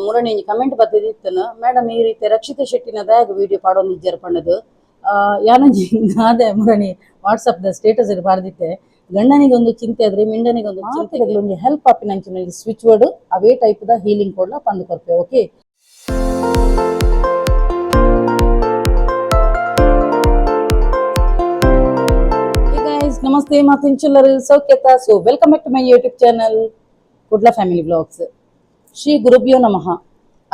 ಮುರಣಿ comment ಬತ್ತಿದಿತ್ತನು madam ಈ ರೀತಿ ರಕ್ಷಿತ ಶೆಟ್ಟಿನ ದಾಯಗ video ಪಾಡೊಂದಿಜ್ಜರ್ ಪಂಡದು ಯಾನೊಂಜಿ ನಾದೆ ಮುರಣಿ WhatsApp the status ಪಾಡ್ದಿತ್ತೆ. ಗಂಡನಿಗೆ ಒಂದು ಚಿಂತೆ ಆದ್ರೆ ಮಿಂಡನಿಗೆ ಒಂದು ಚಿಂತೆ, ಒಂಜಿ ಹೆಲ್ಪ್ ಆಪಿನಂಚಿನ ಸ್ವಿಚ್ ವರ್ಡ್ ಅವೇ type the healing ಕೊಡ್ಲ ಪಂದ್ ಕೊರ್ಪೆ. ಓಕೆ guys, ನಮಸ್ತೆ ಮಾತಿಂಚುಲ್ಲರು ಸೌಖ್ಯತ. So welcome back to my YouTube channel Kudla family vlogs. Shri ಗುರುಭ್ಯೋ ನಮಃ.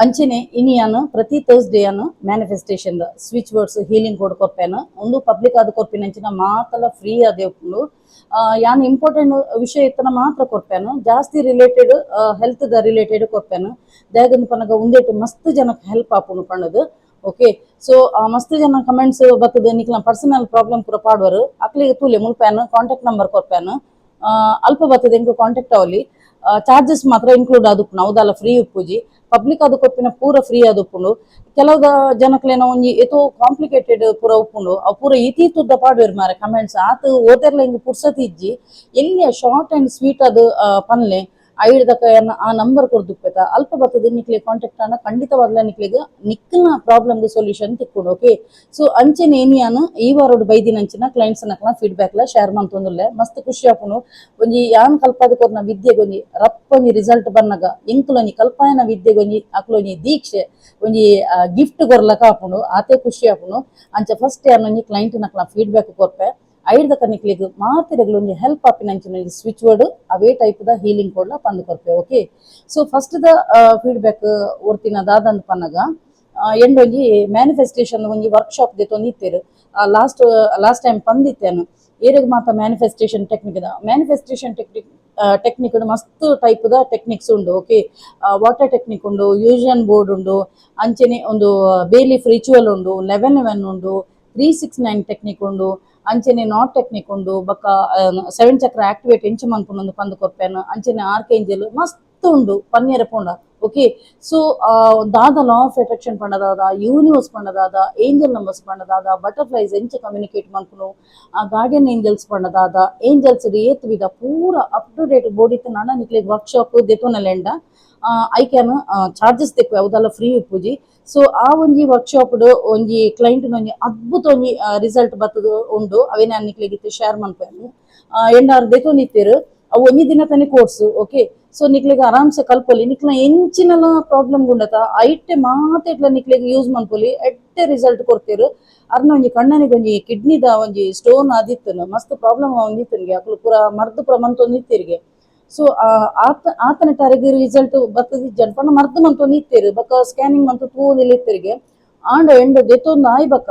ಅಂಚನೆ ಇನಿಯಾನು ಪ್ರತಿ ಥರ್ಸ್ಡೇಯನ್ನು manifestation switch words healing code ಕೊರ್ಪೇನು. ಒಂದು ಪಬ್ಲಿಕ್ ಆದ ಕೊರ್ಪಿನಂಚಿನ ಮಾತಲ ಫ್ರೀ ಆದ ಉಪ್ಪುಂಡು. ಯಾನ್ ಇಂಪಾರ್ಟೆಂಟ್ ವಿಷಯ ಇತ್ತನ ಮಾತ್ರ ಕೊರ್ಪೇನು, ಜಾಸ್ತಿ related health the related ಕೊರ್ಪೇನು. ದಾಯಗಂದು ಪನಗ ಉಂದೇಟು ಮಸ್ತ್ ಜನಕ್ಕೆ ಹೆಲ್ಪ್ ಆಪುಂಡು ಪಂಡದು. ಓಕೆ, ಸೊ ಮಸ್ತ್ ಜನ ಕಮೆಂಟ್ಸ್ ಬರ್ತದೆ, ನಿಕ್ಲ ಪರ್ಸನಲ್ ಪ್ರಾಬ್ಲಮ್ ಪೂರ ಪಾಡುವರು. ಅಕ್ಲಿಗೆ ತೂಲೆ ಮುಲ್ಪ್ಯಾನ್ ಕಾಂಟ್ಯಾಕ್ಟ್ ನಂಬರ್ ಕೊರ್ಪ್ಯಾನು, ಅಲ್ಪ ಬರ್ತದೆ ಎಂಕ್ ಕಾಂಟ್ಯಾಕ್ಟ್ ಅವಲಿ. ಚಾರ್ಜಸ್ ಮಾತ್ರ ಇನ್ಕ್ಲೂಡ್ ಆದುಪ್ಪುಂಡು, ಅವದಲ್ಲ ಫ್ರೀ ಉಪ್ಪುಜಿ. ಪಬ್ಲಿಕ್ ಅದು ಕೊಪ್ಪಿನ ಪೂರ ಫ್ರೀ ಆದುಪ್ಪುಂಡು. ಕೆಲವು ಜನಕ್ಲೇನ ಒಂಜಿ ಏತೋ ಕಾಂಪ್ಲಿಕೇಟೆಡ್ ಪೂರ ಉಪ್ಪುಂಡು, ಅವು ಪೂರ ಇತೀತುದ್ದ ಪಾಡುವೆರ್ ಮಾರೆ ಕಮೆಂಟ್ಸ್. ಆತ ಓದೆರ್ಲ ಹಿಂಗ್ ಪುರ್ಸತಿ ಇಜ್ಜಿ. ಎಲ್ಲಿಯ short and sweet ಅದು ಪನ್ಲೆ. ಐಡ್ದಕ ಆ ನಂಬರ್ ಕೊರ್ದುಪ್ಪೆತ, ಅಲ್ಪ ಬರ್ತದೆ ನಿಕ್ಲೆ ಕಾಂಟ್ಯಾಕ್ಟ್ ಅನ್ನ, ಖಂಡಿತವಾಗ್ಲ ನಿಕ್ಲೆಗ್ ನಿಕ್ನ ಪ್ರಾಬ್ಲಮ್ ಸೊಲ್ಯೂಷನ್ ತಿಕ್ಕೊಂಡು. ಓಕೆ, ಸೊ ಅಂಚನೆ ಏನಿಯಾನು ಈ ವಾರೋಡು ಬೈದಿನಂಚಿನ ಕ್ಲೈಂಟ್ಸ್ ನಕ್ಲ ಫೀಡ್ಬ್ಯಾಕ್ ಲ ಶೇರ್ ಮಂತೊಂದುಲ್ಲೆ. ಮಸ್ತ್ ಖುಷಿ ಆಪುಂಡು. ಒಂಜಿ ಯಾನ್ ಕಲ್ಪಾದ ಕೊರ್ನ ವಿದ್ಯೆಗೆ ಒಂಜಿ ರಪ್ಪ ಒಂಜಿ ರಿಸಲ್ಟ್ ಬನ್ನಗ ಎಂಕುಲೊಂಜಿ ಕಲ್ಪಾಯನ ವಿದ್ಯೆಗೆ ಒಂಜಿ ಅಕ್ಲೊಂಜಿ ದೀಕ್ಷೆ ಒಂಜಿ ಗಿಫ್ಟ್ ಕೊರ್ಲಕ ಆಪುಂಡು, ಆತೆ ಖುಷಿ ಆಪುಂಡು. ಅಂಚ ಫಸ್ಟ್ ಯಾನ್ ಒಂಜಿ ಕ್ಲೈಂಟ್ ನಕ್ಲ ಫೀಡ್ಬ್ಯಾಕ್ ಕೊರ್ಪೆ. ಐಡ್ದಕ ನಿಕ್ಲೆಗ್ ಮಾತೆರೆಗ್ಲ ಒಂಜಿ ಹೆಲ್ಪ್ ಆಪಿನಂಚಿನ ಸ್ವಿಚ್ ವರ್ಡ್ ಅವೇ type the healing ಕೊಡ್ಲ ಪಂದ್ ಕೊರ್ಪೆ. Okay, so first the feedback ಒರ್ತಿನ ದಾದಂದ್ Pannaga, ಎಂಡೊಂಜಿ manifestation ಒಂಜಿ ವರ್ಕ್ಶಾಪ್ ದೆತ್ತೊಂದು ಇತ್ತೆರ್. Last last time ಪಂದಿತ್ತೇನು ಏರೆಗ್ ಮಾತ manifestation technique the manifestation technique. Technique ಮಸ್ತ್ type the techniques ಉಂಡು. Okay, water technique ಉಂಡು, ಯೂಷನ್ ಬೋರ್ಡ್ ಉಂಡು, ಅಂಚನೆ ಒಂದು bay leaf ritual ಉಂಡು, 11 11 ಉಂಡು, 369 ಟೆಕ್ನಿಕ್ ಉಂಡು, ಅಂಚನೆ not technique ಉಂಡು, ಬೊಕ್ಕ ಸೆವೆನ್ ಚಕ್ರ ಆಕ್ಟಿವೇಟ್ ಎಂಚ ಮನ್ಪುಂಡು ಪಂದ್ ಕೊರ್ಪೇನು, ಅಂಚನೆ ಆರ್ಕೇಂಜಲ್ ಮಸ್ತ್ ಉಂಡು ಪನ್ಯರ ಪೋಂಡ. ಓಕೆ, ಸೊ ದಾದ law of attraction ಪಂಡದಾದ, universe ಪಂಡದಾದ, angel numbers ಪಂಡದಾದ, butterflies ಎಂಚ ಕಮ್ಯುನಿಕೇಟ್ ಮನ್ಪುನು, ಗಾರ್ಡಿಯನ್ ಏಂಜಲ್ಸ್ ಪಂಡದಾದ, ಏಂಜಲ್ಸ್ ಏತ್ ವಿಧ ಪೂರ up to date ಬೋಡಿತ್ತು. ನಾನ ನಿಕ್ಲೆಗ್ ವರ್ಕ್ಶಾಪ್ ದೆತೊನಲೆಂಡ ಐಕ್ಯಾನ್ ಚಾರ್ಜಸ್ ತೆಕ್ಕು, ಅವದೆಲ್ಲ ಫ್ರೀ ಉಪ್ಪುಜಿ. ಸೊ ಆ ಒಂಜಿ ವರ್ಕ್ಶಾಪ್ ಒಂಜಿ ಕ್ಲೈಂಟ್ ಒಂಜಿ ಅದ್ಭುತ ಒಂಜಿ ರಿಸಲ್ಟ್ ಬತ್ತದ ಉಂಡು. ಅವೇ ನಾನು ನಿಕ್ಲೆಗ್ ಶೇರ್ ಮನ್ಪೇನು. ಎಂಡಾರ್ ದೆತೊಂದಿತ್ತೆರ್. ಅವು ಒಂಜಿ ದಿನ ತಾನೆ course. Okay, so ನಿಕ್ಲೆಗ್ ಆರಾಮ್ಸೆ ಕಲ್ಪೊಲಿ. ನಿಕ್ಲ ಎಂಚಿನಲ ಪ್ರಾಬ್ಲಮ್ ಗುಂಡತ ಐಟೆ ಮಾತೆಟ್ಲ ನಿಕ್ಲೆಗ್ ಯೂಸ್ ಮನ್ಪೊಲಿ, ಎಡ್ಡೆ ರಿಸಲ್ಟ್ ಕೊಡ್ತೇರು. ಅರ್ನ ಒಂಜಿ ಕಣ್ಣನಿಗೆ ಒಂಜಿ ಕಿಡ್ನಿದ ಒಂಜಿ ಸ್ಟೋನ್ ಆದಿತ್ತನು, ಮಸ್ತ್ ಪ್ರಾಬ್ಲಮ್ ಒಂದಿತ್ತನ್ಗೆ, ಅಕ್ಲು ಪೂರ ಮರ್ದು ಪೂರ ಮಂತೊಂದಿತ್ತೆರಿಗೆ. ಸೊ ಆತ ಆತನ ಟರೆಗ್ ರಿಸಲ್ಟ್ ಬತ್ತದಿಜ್ಜನ್ ಪಂಡ ಮರ್ದು ಮಂತೊಂದಿತ್ತೇರು, ಬೊಕ್ಕ ಸ್ಕ್ಯಾನಿಂಗ್ ಮಂತು ತೂವೊಂದಿಲ್ಲ ಇತ್ತೆರಿಗೆ. ಆಂಡ ಎಂಡ ದೆತ್ತೊಂದು ಆಯ್ ಬಕ್ಕ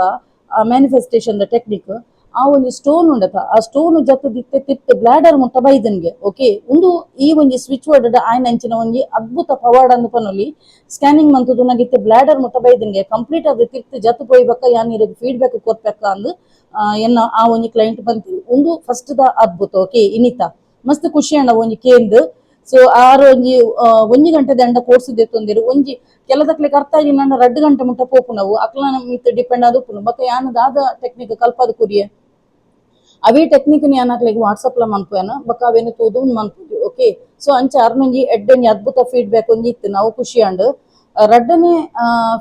ಆ manifestation the technique, ಆ ಒಂಜಿ ಸ್ಟೋನ್ ಉಂಡತ, ಆ ಸ್ಟೋನ್ ಜತ್ತದಿತ್ತೆ ತಿತ್ತು ಬ್ಲಾಡರ್ ಮುಟ್ಟ ಬೈದನ್ಗೆ. ಓಕೆ, ಒಂದು ಈ ಒಂಜಿ ಸ್ವಿಚ್ ವರ್ಡ್ ಆಯ್ನ ಅಂಚಿನ ಒಂಜಿ ಅದ್ಭುತ ಪವಾಡ ಅಂದ್ ಪನೊಲಿ. ಸ್ಕ್ಯಾನಿಂಗ್ ಮಂತುದು ನಗಿತ್ತೆ ಬ್ಲಾಡರ್ ಮುಟ್ಟ ಬೈದನ್ಗೆ. ಕಂಪ್ಲೀಟ್ ಅದು ತಿರ್ತು ಜತ್ತು ಪೋಯಿ ಬಕ್ಕ ಯಾನ್ ಇರಗ್ ಫೀಡ್ಬ್ಯಾಕ್ ಕೊರ್ಪೆಕ್ಕ ಅಂದ್ ಎನ್ನ ಆ ಒಂಜಿ ಕ್ಲೈಂಟ್ ಬಂತಿ. ಒಂದು ಫಸ್ಟ್ the ಅದ್ಭುತ. ಓಕೆ, ಇನಿತ ಮಸ್ತ್ ಖುಷಿ ಅಣ್ಣ ಒಂಜಿ ಕೇಂದ್. ಸೊ ಆರು ಒಂಜಿ ಒಂಜಿ ಗಂಟೆ ದಂಡ ಕೋರ್ಸ್ ದೆತ್ತೊಂದಿರು. ಒಂಜಿ ಕೆಲದಕ್ಲೆಗ್ ಅರ್ಥ ಆಗಿ ನನ್ನ 2 ಗಂಟೆ ಮುಟ್ಟ ಪೋಪುನವು, ಅಕ್ಲನ ಮಿತ್ ಡಿಪೆಂಡ್ ಆದ್ ಉಪ್ಪುನು. ಬೊಕ್ಕ ಯಾನ್ ದಾದ ಟೆಕ್ನಿಕ್ ಕಲ್ಪದ ಕುರಿಯೆ, ಅವೇ ಟೆಕ್ನಿಕ್ ಯಾನ್ ಅಕ್ಲೆಗ್ ವಾಟ್ಸಪ್ ಲ ಮನ್ಪುವೆನ, ಬೊಕ್ಕ ಅವೇನು ತೂದು ಮನ್ಪುಜಿ. ಓಕೆ, ಸೊ ಅಂಚ ಅರ್ನೊಂಜಿ ಎಡ್ಡೊಂಜಿ ಅದ್ಭುತ ಫೀಡ್ಬ್ಯಾಕ್ ಒಂಜಿ ಇತ್ತು, ನಾವು ಖುಷಿ ಆಂಡ್. ರಡ್ಡನೇ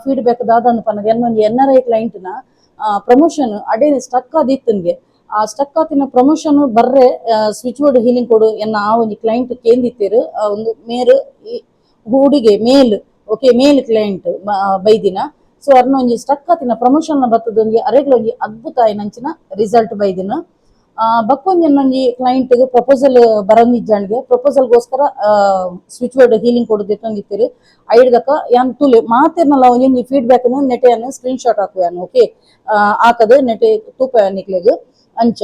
feedback ದಾದಂದ್ Pannaga, ಎನ್ನೊಂಜಿ N R I client ನ ಪ್ರಮೋಷನ್ ಅಡೇನೆ ಸ್ಟಕ್ ಆದಿತ್ತನ್ಗೆ. ಆ ಸ್ಟಕ್ ಆತಿನ ಪ್ರಮೋಷನ್ ಬರ್ರೆ switch board healing ಕೊಡು ಎನ್ನ ಆ ಒಂಜಿ ಕ್ಲೈಂಟ್ ಕೇಂದಿತ್ತೇರು. ಒಂದು ಮೇರು ಹುಡುಗೆ ಮೇಲ್, ಓಕೆ, ಮೇಲ್ ಕ್ಲೈಂಟ್ ಬೈದಿನ. ಸೊ ಅರ್ನ ಒಂಜಿ ಸ್ಟಕ್ ಆತಿನ ಪ್ರಮೋಷನ್ ಬತ್ತದ ಒಂಜಿ ಅರೆಗ್ಲ ಒಂಜಿ ಅದ್ಭುತ ಆಯಿನಂಚಿನ ರಿಸಲ್ಟ್ ಬೈದಿನ. ಬಕ್ಕೊಂಜಿ ಒಂಜಿ ಕ್ಲೈಂಟ್ ಪ್ರಪೋಸಲ್ ಬರಂದಿಜ್ಜಾಂಡ್ಗೆ, ಪ್ರಪೋಸಲ್ಗೋಸ್ಕರ switch board healing ಕೊಡು ದೆತ್ತೊಂದಿತ್ತೆರ್. ಐಡ್ದಕ ಯಾನ್ ತೂಲೆ ಮಾತೆರ್ನಲ ಒಂಜಿ ಫೀಡ್ಬ್ಯಾಕ್ ನೆಟೆಯನ್ನು ಸ್ಕ್ರೀನ್ ಶಾಟ್ ಹಾಕುವೆನ್. ಓಕೆ, ಹಾಕದು ನೆಟೆ ತೂಪ ನಿಕ್ಲೆಗ್. ಅಂಚ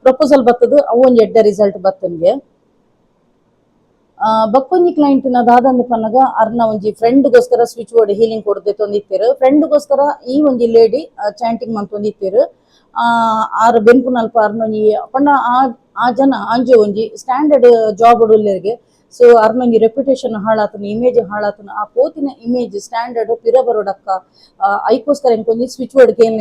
ಪ್ರಪೋಸಲ್ ಬತ್ತದು, ಅವು ಒಂಜಿ ಎಡ್ಡೆ ರಿಸಲ್ಟ್ ಬತ್ತನ್ಗೆ. ಬಕ್ಕೊಂಜಿ ಕ್ಲೈಂಟ್ ನ ದಾದಂದ್ ಪನ್ನಗ, ಅರ್ನ ಒಂಜಿ ಫ್ರೆಂಡ್ಗೋಸ್ಕರ switch board healing ಕೊಡು ದೆತ್ತೊಂದಿತ್ತೆರ್. ಫ್ರೆಂಡ್ಗೋಸ್ಕರ ಈ ಒಂಜಿ ಲೇಡಿ ಚಾಂಟಿಂಗ್ ಮಂತೊಂದಿತ್ತೆರ್. ಆರು ಬೆನ್ಪುನಲ್ಪ ಅರ್ನೊಂಜಿ ಪಂಡ ಆ ಆ ಜನ ಆಂಜೆ ಒಂಜಿ ಸ್ಟ್ಯಾಂಡರ್ಡ್ ಜಾಬ್ ಉಲ್ಲೆರ್ಗೆ. ಸೊ ಅರ್ನೊಂಜಿ ರೆಪ್ಯುಟೇಷನ್ ಹಾಳಾತನ, ಇಮೇಜ್ ಹಾಳಾತನ, ಆ ಪೋತಿನ ಇಮೇಜ್ ಸ್ಟ್ಯಾಂಡರ್ಡ್ ಪಿರ ಬರೋಡಕ್ಕ ಐಕೋಸ್ಕರ ಎಂಕೊಂಜಿ ಸ್ವಿಚ್ ಬೋರ್ಡ್ ಕೇನ್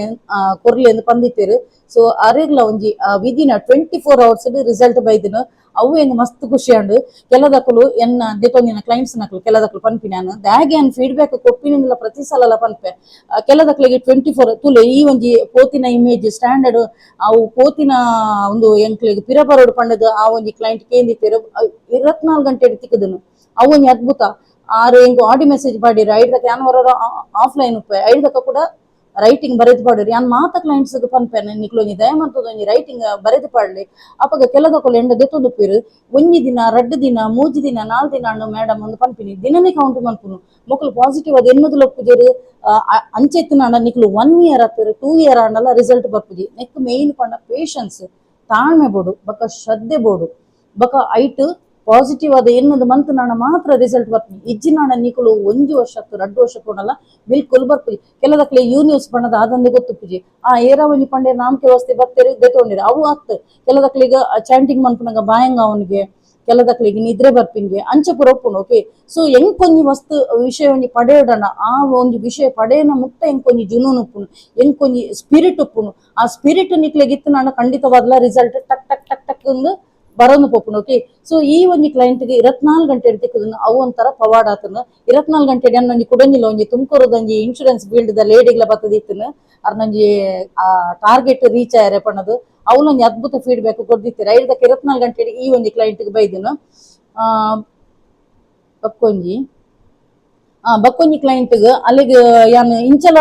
ಕೊರ್ಲಿ ಎಂದು ಪಂದಿತ್ತೇರು. ಸೊ ಅರೆಗ್ಲ ಒಂಜಿ within 24 hours result ಬೈದಿನ. ಅವು ಎಂಗ್ ಮಸ್ತ್ ಖುಷಿ ಆಂಡ್. ಕೆಲದಕುಲು ಎನ್ನ ದೆತೊಂದಿನ ಕ್ಲೈಂಟ್ಸ್ ನಕಲು ಕೆಲದಕುಲು ಪನ್ಪಿನಾನು ದಾಗೆ ಅನ್ ಫೀಡ್ಬ್ಯಾಕ್ ಕೊಪ್ಪಿನಿಂದಲ ಪ್ರತಿ ಸಲಲ ಪನ್ಪೆ. ಕೆಲದಕ್ಲೆಗೆ 24 ತುಲೆ ಈ ಒಂಜಿ ಪೋತಿನ ಇಮೇಜ್ ಸ್ಟ್ಯಾಂಡರ್ಡ್ ಅವು ಪೋತಿನ ಒಂದು ಎಂಕ್ಲೆಗ್ ಪಿರ ಬರೋಡು ಪಂಡದು ಆ ಒಂಜಿ ಕ್ಲೈಂಟ್ ಕೇಂದಿತ್ತೇರು 24 ಗಂಟೆ ತಿಕ್ಕುದನು. ಅವು ಒಂಜಿ ಅದ್ಭುತ. ಆರು ಎಂಕ್ ಆಡಿ ಮೆಸೇಜ್ ಪಾಡಿರು. ಐಡ್ದಕ್ಕೆ ಯಾನ್ ಹೊರ ಆಫ್ಲೈನ್ ಉಪ್ಪೆ, ಐಡ್ದಕ್ಕ ಕೂಡ ರೈಟಿಂಗ್ ಬರೆದು ಪಾಡಿರು. ಯಾನ್ ಮಾತ ಕ್ಲೈಂಟ್ಸ್ ಪನ್ಪೆನೆ, ನಿಕ್ಲು ಒಂಜಿ ದಯ ಮಂತದ ಒಂಜಿ ರೈಟಿಂಗ್ ಬರೆದು ಪಾಡ್ಲಿ. ಅಪಗ ಕೆಲದಕುಲು ಎಂಡ ದೆತ್ತೊಂದು ಉಪ್ಪೇರು. ಒಂಜಿ ದಿನ, 2 ದಿನ, 3 ದಿನ, 4 ದಿನ ಅಣ್ಣು ಮೇಡಮ್ ಒಂದು ಪನ್ಪಿನಿ. ದಿನನೇ ಕೌಂಟ್ ಮನ್ಪುನು. ಮೊಕಲು ಪಾಸಿಟಿವ್ ಅದು ಎನ್ನುದುಲ ಉಪ್ಪುಜೆರು. ಅಂಚೆತ್ತಿನ ನಿಕ್ಲು 1 ಇಯರ್ ಆತರು, 2 ಇಯರ್ ಆಂಡಲ ರಿಸಲ್ಟ್ ಬರ್ಪುಜಿ. ನೆಕ್ ಮೇನ್ ಪಂಡ ಪೇಷನ್ಸ್, ತಾಳ್ಮೆ ಬೋಡು, ಬೊಕ ಶ್ರದ್ಧೆ ಬೋಡು, ಬೊಕ ಐಟ್ ಪಾಸಿಟಿವ್ ಆದ ಎನ್ನದು ಮಂತ್ ನಾಣ ಮಾತ್ರ ರಿಸಲ್ಟ್ ಬರ್ಪುನಿ. ಇಜ್ಜಿನಾಣ ನಿಕುಲು 1 ವರ್ಷ 2 ವರ್ಷ ಪೋಣಲ ಬಿಲ್ಕುಲ್ ಬರ್ಪುಜಿ. ಕೆಲದಕ್ಲೆ ಯೂನಿವರ್ಸ್ ಬಣ್ಣದ ಆದಂದೆ ಗೊತ್ತುಪ್ಪುಜಿ. ಆ ಏರಾ ಒಂಜಿ ಪಂಡೆ ನಾಮಕೆ ವಸ್ತಿ ಬತ್ತೇರಿ ದೆತೊಂಡಿರಿ ಅವು ಅತ್. ಕೆಲದಕ್ಲಿಗ ಚಾಂಟಿಂಗ್ ಮನ್ಪುನಗ ಬಾಯಂಗ ಅವನಿಗೆ, ಕೆಲದಕ್ಲಿಗೆ ನಿದ್ರೆ ಬರ್ಪಿನ್ಗೆ ಅಂಚ ಪೂರ ಉಪ್ಪುಂಡು. ಓಕೆ, ಸೊ ಎಂಕೊಂಜಿ ವಸ್ತು ವಿಷಯ ಒಂಜಿ ಪಡೆಯೋಡಣ ಆ ಒಂಜಿ ವಿಷಯ ಪಡೆಯನ ಮುಟ್ಟ ಎಂಕೊಂಜಿ ಜುನೂನ್ ಉಪ್ಪುಂಡು, ಎಂಕೊಂಜಿ ಸ್ಪಿರಿಟ್ ಉಪ್ಪುಂಡು. ಆ ಸ್ಪಿರಿಟ್ ನಿಕ್ಲೆಗ್ ಇತ್ತುನಾಂಡ ಖಂಡಿತವಾದ್ಲ ರಿಸಲ್ಟ್ ಟಕ್ ಟಕ್ ಟಕ್ ಟಕ್ ಅಂದ್ ಬರೋನು ಪೋಪುಂಡು. ಓಕೆ, ಸೊ ಈ ಒಂಜಿ ಕ್ಲೈಂಟ್ಗೆ 24 ಗಂಟೆ ತಿಕ್ಕುದನ್ನು ಅವು ಒಂಥರ ಪವಾಡ ಆತನ. 24 ಗಂಟೆ ಒಂಜಿ ಕುಡೊಂಜಿಲ ಒಂಜಿ ತುಮಕೂರುದೊಂಜಿ ಇನ್ಶೂರೆನ್ಸ್ ಫೀಲ್ಡ್ ದ ಲೇಡಿಗ್ಲ ಬತ್ತದಿತ್ತನು. ಅರ್ನೊಂಜಿ ಆ ಟಾರ್ಗೆಟ್ ರೀಚ್ ಆಯರೆ ಪಣ್ಣದು ಅವನೊಂಜಿ ಅದ್ಭುತ ಫೀಡ್ಬ್ಯಾಕ್ ಕೊಡ್ದಿತ್ತೀರ. ಐದಕ್ಕೆ 24 ಗಂಟೆ ಈ ಒಂಜಿ ಕ್ಲೈಂಟ್ಗೆ ಬೈದನು. ಬಕ್ಕೊಂಜಿ ಬಕ್ಕೊಂಜಿ ಕ್ಲೈಂಟ್ಗ್ ಅಲ್ಲಿಗೆ ಯಾನ್ ಇಂಚಲ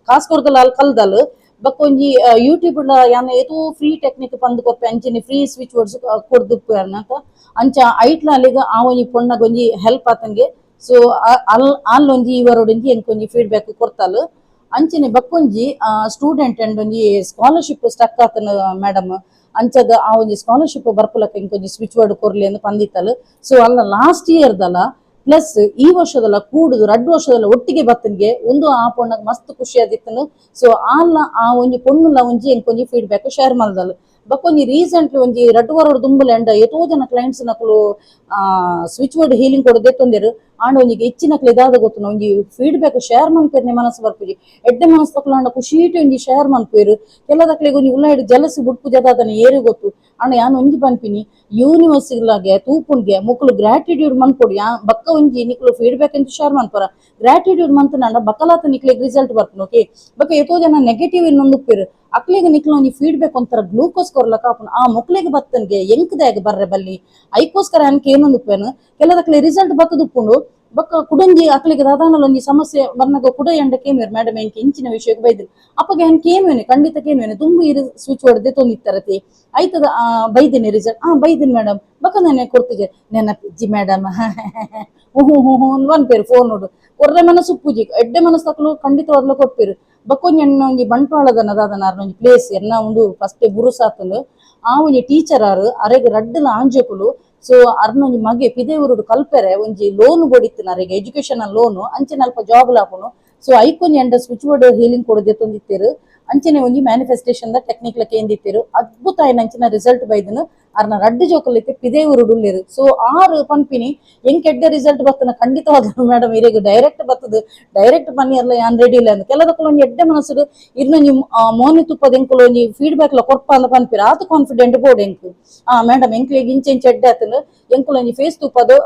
ಕಾಸು ಕೊಡ್ದಲ್ಲ ಅಲ್ಲಿ ಕಲ್ದಲ್. ಬಕ್ಕೊಂಜಿ ಯೂಟ್ಯೂಬ್ ಯಾನ್ ಏತೋ ಫ್ರೀ ಟೆಕ್ನಿಕ್ ಪಂದ್ ಕೊಪ್ಪೆ, ಅಂಚನೆ free switch words ಕೊಡ್ದು ಅಂತ ಅಂಚ ಐಟ್ಲ ಅಲ್ಲಿಗೆ ಆ ಒಂಜಿ ಪೊಣ್ಣಗೊಂಜಿ ಹೆಲ್ಪ್ ಆತಂಗೆ. ಸೊ ಅಲ್ ಅಲ್ಲೊಂಜಿ ಇವರೊಡೊಂಜಿ ಎಂಕೊಂಜಿ ಫೀಡ್ಬ್ಯಾಕ್ ಕೊಡ್ತಾಲು. ಅಂಚನೆ ಬಕ್ಕೊಂಜಿ ಸ್ಟೂಡೆಂಟ್ ಅಂಡ್ ಒಂಜಿ ಸ್ಕಾಲರ್ಶಿಪ್ ಸ್ಟಕ್ ಆತನ ಮೇಡಮ್, ಅಂಚದ ಆ ಒಂಜಿ ಸ್ಕಾಲರ್ಶಿಪ್ ಬರ್ಪುಲಕ ಇಂಕೊಂಜಿ ಸ್ವಿಚ್ ವರ್ಡ್ ಕೊರ್ಲಿ ಅಂತ ಪಂದಿತ್ತಲು. ಸೊ ಅಲ್ಲ ಲಾಸ್ಟ್ ಇಯರ್ದಲ್ಲ ಪ್ಲಸ್ ಈ ವರ್ಷದಲ್ಲ ಕೂಡುದು 2 ವರ್ಷದಲ್ಲ ಒಟ್ಟಿಗೆ ಬತ್ತನ್ಗೆ ಒಂದು ಆ ಪೊಣ್ಣಗ್ ಮಸ್ತ್ ಖುಷಿ ಆದಿತ್ತನು. ಸೊ ಆಲ್ಲ ಆ ಒಂಜಿ ಪೊಣ್ಣುಲ ಒಂಜಿ ಎಂಕೊಂಜಿ ಫೀಡ್ಬ್ಯಾಕ್ ಶೇರ್ ಮಲ್ದಲ್. ಬಕ್ಕೊಂಜಿ ರೀಸೆಂಟ್ಲಿ ಒಂಜಿ 2 ವಾರ ದುಂಬುಲ ಎಂಡ ಏತೋ ಜನ ಕ್ಲೈಂಟ್ಸ್ ನಕುಲು switch word healing ಕೊಡು ದೆತ್ತೊಂದೆರು. ಆಂಡ ಒಂಜಿಗೆ ಹೆಚ್ಚಿನಕ್ಲು ಇದಾದ ಗೊತ್ತು, ಒಂಜಿ ಫೀಡ್ಬ್ಯಾಕ್ ಶೇರ್ ಮನ್ಪೇರ್ನೆ ಮನಸ್ಸು ಬರ್ಪುಜಿ. ಎಡ್ಡೆ ಮನಸ್ಸು ತಕ್ಲಾಂಡ ಖುಷಿಟ್ ಒಂಜಿ ಶೇರ್ ಮನ್ಪೇರು. ಕೆಲದಕ್ಲೆಗ್ ಒಂಜಿ ಉಲ್ಲ ಜಲಸಿ ಬುಡ್ಪುಜದಾದನೆ ಏರು ಗೊತ್ತು. ಆಂಡ ಯಾನ್ ಒಂಜಿ ಪನ್ಪಿನಿ, ಯೂನಿವರ್ಸಿಲಾಗೆ ತೂಪುನ್ಗೆ ಮುಕುಲು ಗ್ರಾಟಿಟ್ಯೂಡ್ ಮನ್ಪೊಡು. ಯಾ ಬಕ್ಕ ಒಂಜಿ ನಿಕ್ಲು ಫೀಡ್ಬ್ಯಾಕ್ ಅಂತ ಶೇರ್ ಮನ್ಪರ, ಗ್ರಾಟಿಟ್ಯೂಡ್ ಮಂತನಾಂಡ ಬಕ್ಕಲಾತ ನಿಕ್ಲೆಗ್ ರಿಸಲ್ಟ್ ಬರ್ಪುನು. ಓಕೆ, ಬಕ್ಕ ಏತೋ ಜನ ನೆಗೆಟಿವ್ ಇನ್ನೊಂದು ಉಪ್ಪೇರು. ಅಕ್ಲೆಗ್ ನಿಕ್ಲು ಒಂಜಿ ಫೀಡ್ಬ್ಯಾಕ್ ಒಂಥರ ಗ್ಲೂಕೋಸ್ ಕೊರ್ಲಕ ಆಪುಂಡು. ಆ ಮೊಕ್ಲೆಗ್ ಬತ್ತನ್ಗೆ ಎಂಕ್ದಾಗ ಬರ್ರೆ ಬಲ್ಲಿ ಐಕೋಸ್ಕರ ಅನ್ಕೆ ಏನೊಂದು ಉಪ್ಪೇನು. ಕೆಲದಕ್ಲೆ ರಿಸಲ್ಟ್ ಬತ್ತದ ಉಪ್ಪುಂಡು. ಬೊಕ್ಕ ಕುಡೊಂಜಿ ಅಕ್ಲೆಗ್ ದಾದಾನಲ ಒಂಜಿ ಸಮಸ್ಯೆ ಬರ್ನಗ ಕುಡ ಎಂಡ ಕೇನ್ವೇರು, ಮೇಡಮ್ ಎಂಕ್ ಇಂಚಿನ ವಿಷಯಕ್ಕೆ ಬೈದ್ರು. ಅಪ್ಪಗೆ ಏನ್ ಕೇನ್ವೇನೆ, ಖಂಡಿತ ಕೇನ್ವೇನೆ. ದುಂಬು ಇರು ಸ್ವಿಚ್ ಹೊಡೆದೆ ತೊಂದಿತ್ತರತಿ ಆಯ್ತದ ಬೈದಿನಿ ರಿಸಲ್ಟ್ ಬೈದಿನಿ ಮೇಡಮ್. ಬೊಕ್ಕ ನೆನೆ ಕೊಡ್ತಿದ್ದೆ ನೆನಪಿಜ್ಜಿ ಮೇಡಮ್, ಹ್ಞೂ ಹ್ಞೂ ಹ್ಞೂ ಪನ್ಪೇರು. ಫೋನ್ ನೋಡು ಕೊರ್ರೆ ಮನಸ್ಸು ಉಪ್ಪುಜಿ. ಎಡ್ಡೆ ಮನಸ್ಸು ತಕ್ಲು ಖಂಡಿತವಾಗ್ಲೂ ಕೊರ್ಪೇರು. ಬೊಕ್ಕೊಂಜಿ ಎಣ್ಣ ಒಂಜಿ ಬಂಟ್ವಾಳದನ ದಾದನ ಒಂಜಿ ಪ್ಲೇಸ್ ಎನ್ನ ಒಂದು ಫಸ್ಟ್ ಬುರುಸಾತುಂಡು. ಆ ಒಂಜಿ ಟೀಚರ್ ಆರು ಅರೆಗ್ ರಡ್ಡಲ ಆಂಜೋಕುಲು. ಸೊ ಅರ್ನ ಒಂಜಿ ಮಗೆ ಪಿದೆ ಊರುಡು ಕಲ್ಪೆರೆ ಒಂಜಿ ಲೋನ್ ಬೋಡಿತ್ತು ಅರೆಗೆ, ಎಜುಕೇಶನ್ ಲೋನ್. ಅಂಚನೆ ಅಲ್ಪ ಜಾಬ್ ಲಾಪುನು. ಸೊ ಐಕೊಂಜಿ ಎಂಡ switch board healing ಕೊಡದೆ ತೊಂದಿತ್ತೇರು. ಅಂಚನೆ ಒಂಜಿ ಮ್ಯಾನಿಫೆಸ್ಟೇಷನ್ ದ ಟೆಕ್ನಿಕ್ ಲ ಕೇಂದಿತ್ತೇರು. ಅದ್ಭುತ ಆಯಿನ ಅಂಚಿನ ರಿಸಲ್ಟ್ ಬೈದನು. ಅರ್ನ ರಡ್ಡು ಜೋಕುಲು ಪಿದೆ ಊರುಡು ಉಲ್ಲೇರು. ಸೊ ಆರು ಪನ್ಪಿನಿ, ಎಂಕ್ ಎಡ್ಡೆ ರಿಸಲ್ಟ್ ಬತ್ತನ ಖಂಡಿತವಾದ ಮೇಡಮ್ ಇರೆಗ್ ಡೈರೆಕ್ಟ್ ಬತ್ತದು, ಡೈರೆಕ್ಟ್ ಪನ್ನಿಯರ್ಲ ಯಾನ್ ರೆಡಿ ಇಲ್ಲ ಅಂದ್. ಕೆಲದಕ್ಕುಲು ಒಂಜಿ ಎಡ್ಡೆ ಮನಸ್ಸುಡು ಇರ್ನೊಂಜಿ ಮೋನಿ ತುಪ್ಪದ ಎಂಕುಲು ಒಂಜಿ ಫೀಡ್ಬ್ಯಾಕ್ ಲ ಕೊರ್ಪ ಅಂದ್ ಪನ್ಪಿರ. ಆತ್ ಕಾನ್ಫಿಡೆಂಟ್ ಬೋಡು ಎಂಕ್. ಮೇಡಮ್ ಎಂಕ್ಲೆಗ್ ಇಂಚ ಇಂಚ ಎಡ್ಡೆ ಆತಂಡ್, ಎಂಕುಲು ಒಂಜಿ ಫೇಸ್ ತುಪ್ಪದು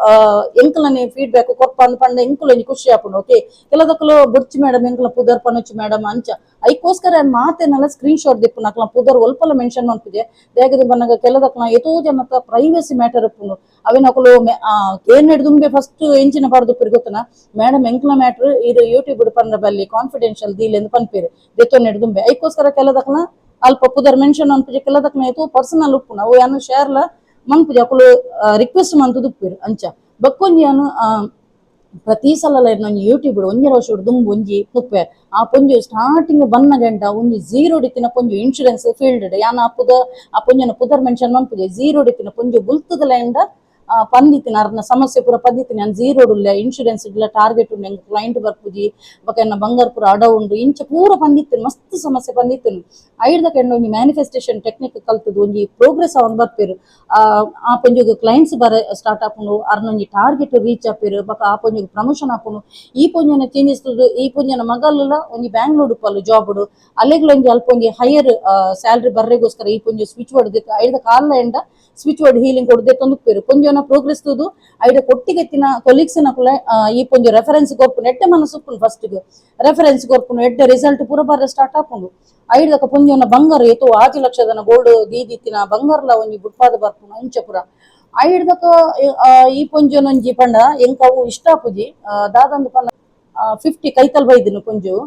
ಎಂಕುಲನೆ ಫೀಡ್ಬ್ಯಾಕ್ ಕೊರ್ಪ ಅಂದ್ ಪಂಡ ಎಂಕುಲು ಒಂಜಿ ಖುಷಿ ಆಪುಂಡು. ಓಕೆ, ಕೆಲದಕ್ಕುಲು ಬುಡ್ಚಿ ಮೇಡಮ್, ಎಂಕುಲ ಪುದರ್ ಪನೊಚ್ಚಿ ಮೇಡಮ್ ಅಂಚ. ಐಕೋಸ್ಕರ ಮಾತೆನೆಲ್ಲ ಸ್ಕ್ರೀನ್ ಶಾಟ್ ದಿಪ್ಪು ನಕ್ಲ ಪುದರ್ ಒಲ್ಪಲ ಮೆನ್ಷನ್ ಮನ್ಪುಜೆ. ದಾಯೆಗ್ ಪನ್ನಗ ಕೆಲದಕ್ಲ ಏತೋ ಜನತ ಪ್ರೈವಸಿ ಮ್ಯಾಟರ್ ಉಪ್ಪುಂಡು. ಅವೆನ್ ಅಕುಲು ಏನ್ ದುಂಬೆ ಫಸ್ಟ್ ಎಂಚಿನ ಪಾಡ್ದು ಗೊತ್ತನ, ಮೇಡಮ್ ಎಂಕ್ಲ ಮ್ಯಾಟರ್ ಇದು ಯೂಟ್ಯೂಬ್ ಪಂಡ ಬಲ್ಲಿ, ಕಾನ್ಫಿಡೆನ್ಷಿಯಲ್ ದೀಲ್ ಎಂದು ಪನ್ಪೇರು ದೆತ್ತೊನ್ನೆಡ್ ದುಂಬೆ. ಐಕೋಸ್ಕರ ಕೆಲದಕ್ಲ ಅಲ್ಪ ಪುದರ್ ಮೆನ್ಷನ್ ಮನ್ಪುಜೆ. ಕೆಲದಕ್ಲ ಏತೋ ಪರ್ಸನಲ್ ಉಪ್ಪುಂಡು, ಅವು ಯಾನು ಶೇರ್ಲ ಮನ್ಪುಜೆ. ಅಕುಲು ರಿಕ್ವೆಸ್ಟ್ ಮಂತುದು ಉಪ್ಪೇರು ಅಂಚ. ಬೊಕ್ಕೊಂಜಿ ಯಾನು ಪ್ರತಿ ಸಲ ಒಂಜಿ ಯೂಟ್ಯೂಬ್ ಒಂಜಿ ವರ್ಷ ದುಂಬು ಒಂಜಿ ತುಪ್ಪೆ. ಆ ಪೊಂಜು ಸ್ಟಾರ್ಟಿಂಗ್ ಬನ್ನ ಗಂಟ ಒಂಜಿ ಝೀರೋ ಡಿತ್ತಿನ ಪೊಂಜು ಇನ್ಶೂರೆನ್ಸ್ ಫೀಲ್ಡ್. ಯಾನ್ ಆ ಪುದ ಆ ಪೊಂಜನ ಪುದರ್ ಮೆನ್ಷನ್ ಮನ್ಪುಜೆ. ಝೀರೋ ಡಿತ್ತಿನ ಪೊಂಜು ಬುಲ್ತದ ಲೇಂಡ. ಪಂದಿತ್ತಿನ ಅರ್ನ ಸಮಸ್ಯೆ ಪೂರ ಪಂದಿತ್ತಿನ ಯಾನ್ ಜೀರೋ ಉಲ್ಲ ಇನ್ಶೂರೆನ್ಸ್ ಇಡ್ಲ ಟಾರ್ಗೆಟ್ ಉಂಡು ಎಂಕ್ ಕ್ಲೈಂಟ್ ಬರ್ಪುಜಿ ಬೊಕ ಎನ್ನ ಬಂಗಾರ ಪೂರ ಅಡ ಉಂಡು ಇಂಚ ಪೂರ ಪಂದಿತ್ತಿನ ಮಸ್ತ್ ಸಮಸ್ಯೆ ಪಂದಿತ್ತಿನ. ಐಡ್ದ ಕೆಂಡ ಒಂಜಿ ಮ್ಯಾನಿಫೆಸ್ಟೇಷನ್ ಟೆಕ್ನಿಕ್ ಕಲ್ತದ್ದು ಒಂಜಿ ಪ್ರೋಗ್ರೆಸ್ ಅವನ್ ಬರ್ಪೇರು. ಆ ಪೊಂಜುಗು ಕ್ಲೈಂಟ್ಸ್ ಬರ ಸ್ಟಾರ್ಟ್ ಆಪುಂಡು, ಅರ್ನೊಂಜಿ ಟಾರ್ಗೆಟ್ ರೀಚ್ ಆಪೇರು, ಬೊಕ ಆ ಪೊಂಜುಗು ಪ್ರಮೋಷನ್ ಆಪುಂಡು. ಈ ಪೊಂಜನ ಚೇಂಜಸ್ ಈ ಪೊಂಜನ ಮಗಲ್ಲ ಒಂಜಿ ಬ್ಯಾಂಗ್ಳೂರ್ ಪಲ್ಲು ಜಾಬ್ ಅಲ್ಲೆಗ್ಲ ಒಂಜಿ ಅಲ್ಪ ಒಂಜಿ ಹೈಯರ್ ಸ್ಯಾಲರಿ ಬರ್ರೆಗೋಸ್ಕರ ಈ ಪೊಂಜು ಸ್ವಿಚ್ ವರ್ಡ್ ಐದ ಕಾಲ ಎಂಡ switch word healing ಕೊಡದೆ ತೊಂದುಪೇರು. ಪೊಂಜೋನ ಪ್ರೋಗ್ರೆಸ್ ತೂದು ಐಡ ಕೊಟ್ಟಿಗೆತ್ತಿನ ಕೊಲೀಗ್ಸ್ ನಕುಲ ಈ ಪೊಂಜು ರೆಫರೆನ್ಸ್ ಕೊರ್ಪುನು, ಎಡ್ಡೆ ಮನಸ್ಸು ಫಸ್ಟ್ ರೆಫರೆನ್ಸ್ ಕೊರ್ಪುನು, ಎಡ್ಡೆ ರಿಸಲ್ಟ್ ಪೂರ ಬರ್ರೆ ಸ್ಟಾರ್ಟ್ ಆಪುಂಡು. ಐಡ್ದಕ ಪೊಂಜೋನ ಬಂಗಾರ ಏತೋ 6 ಲಕ್ಷದನ ಗೋಲ್ಡ್ ದೀದಿತ್ತಿನ ಬಂಗಾರಲ ಒಂಜಿ ಬುಡ್ಪಾದ ಬರ್ಪುನು ಇಂಚ ಪೂರ. ಐಡ್ದಕ ಈ ಪೊಂಜೋನೊಂಜಿ ಪಂಡ ಎಂಕ್ ಅವು ಇಷ್ಟ ಆಪುಜಿ. ದಾದಂದು ಪಂಡ 50 ಕೈತಲ್ ಬೈದಿನ ಪೊಂಜು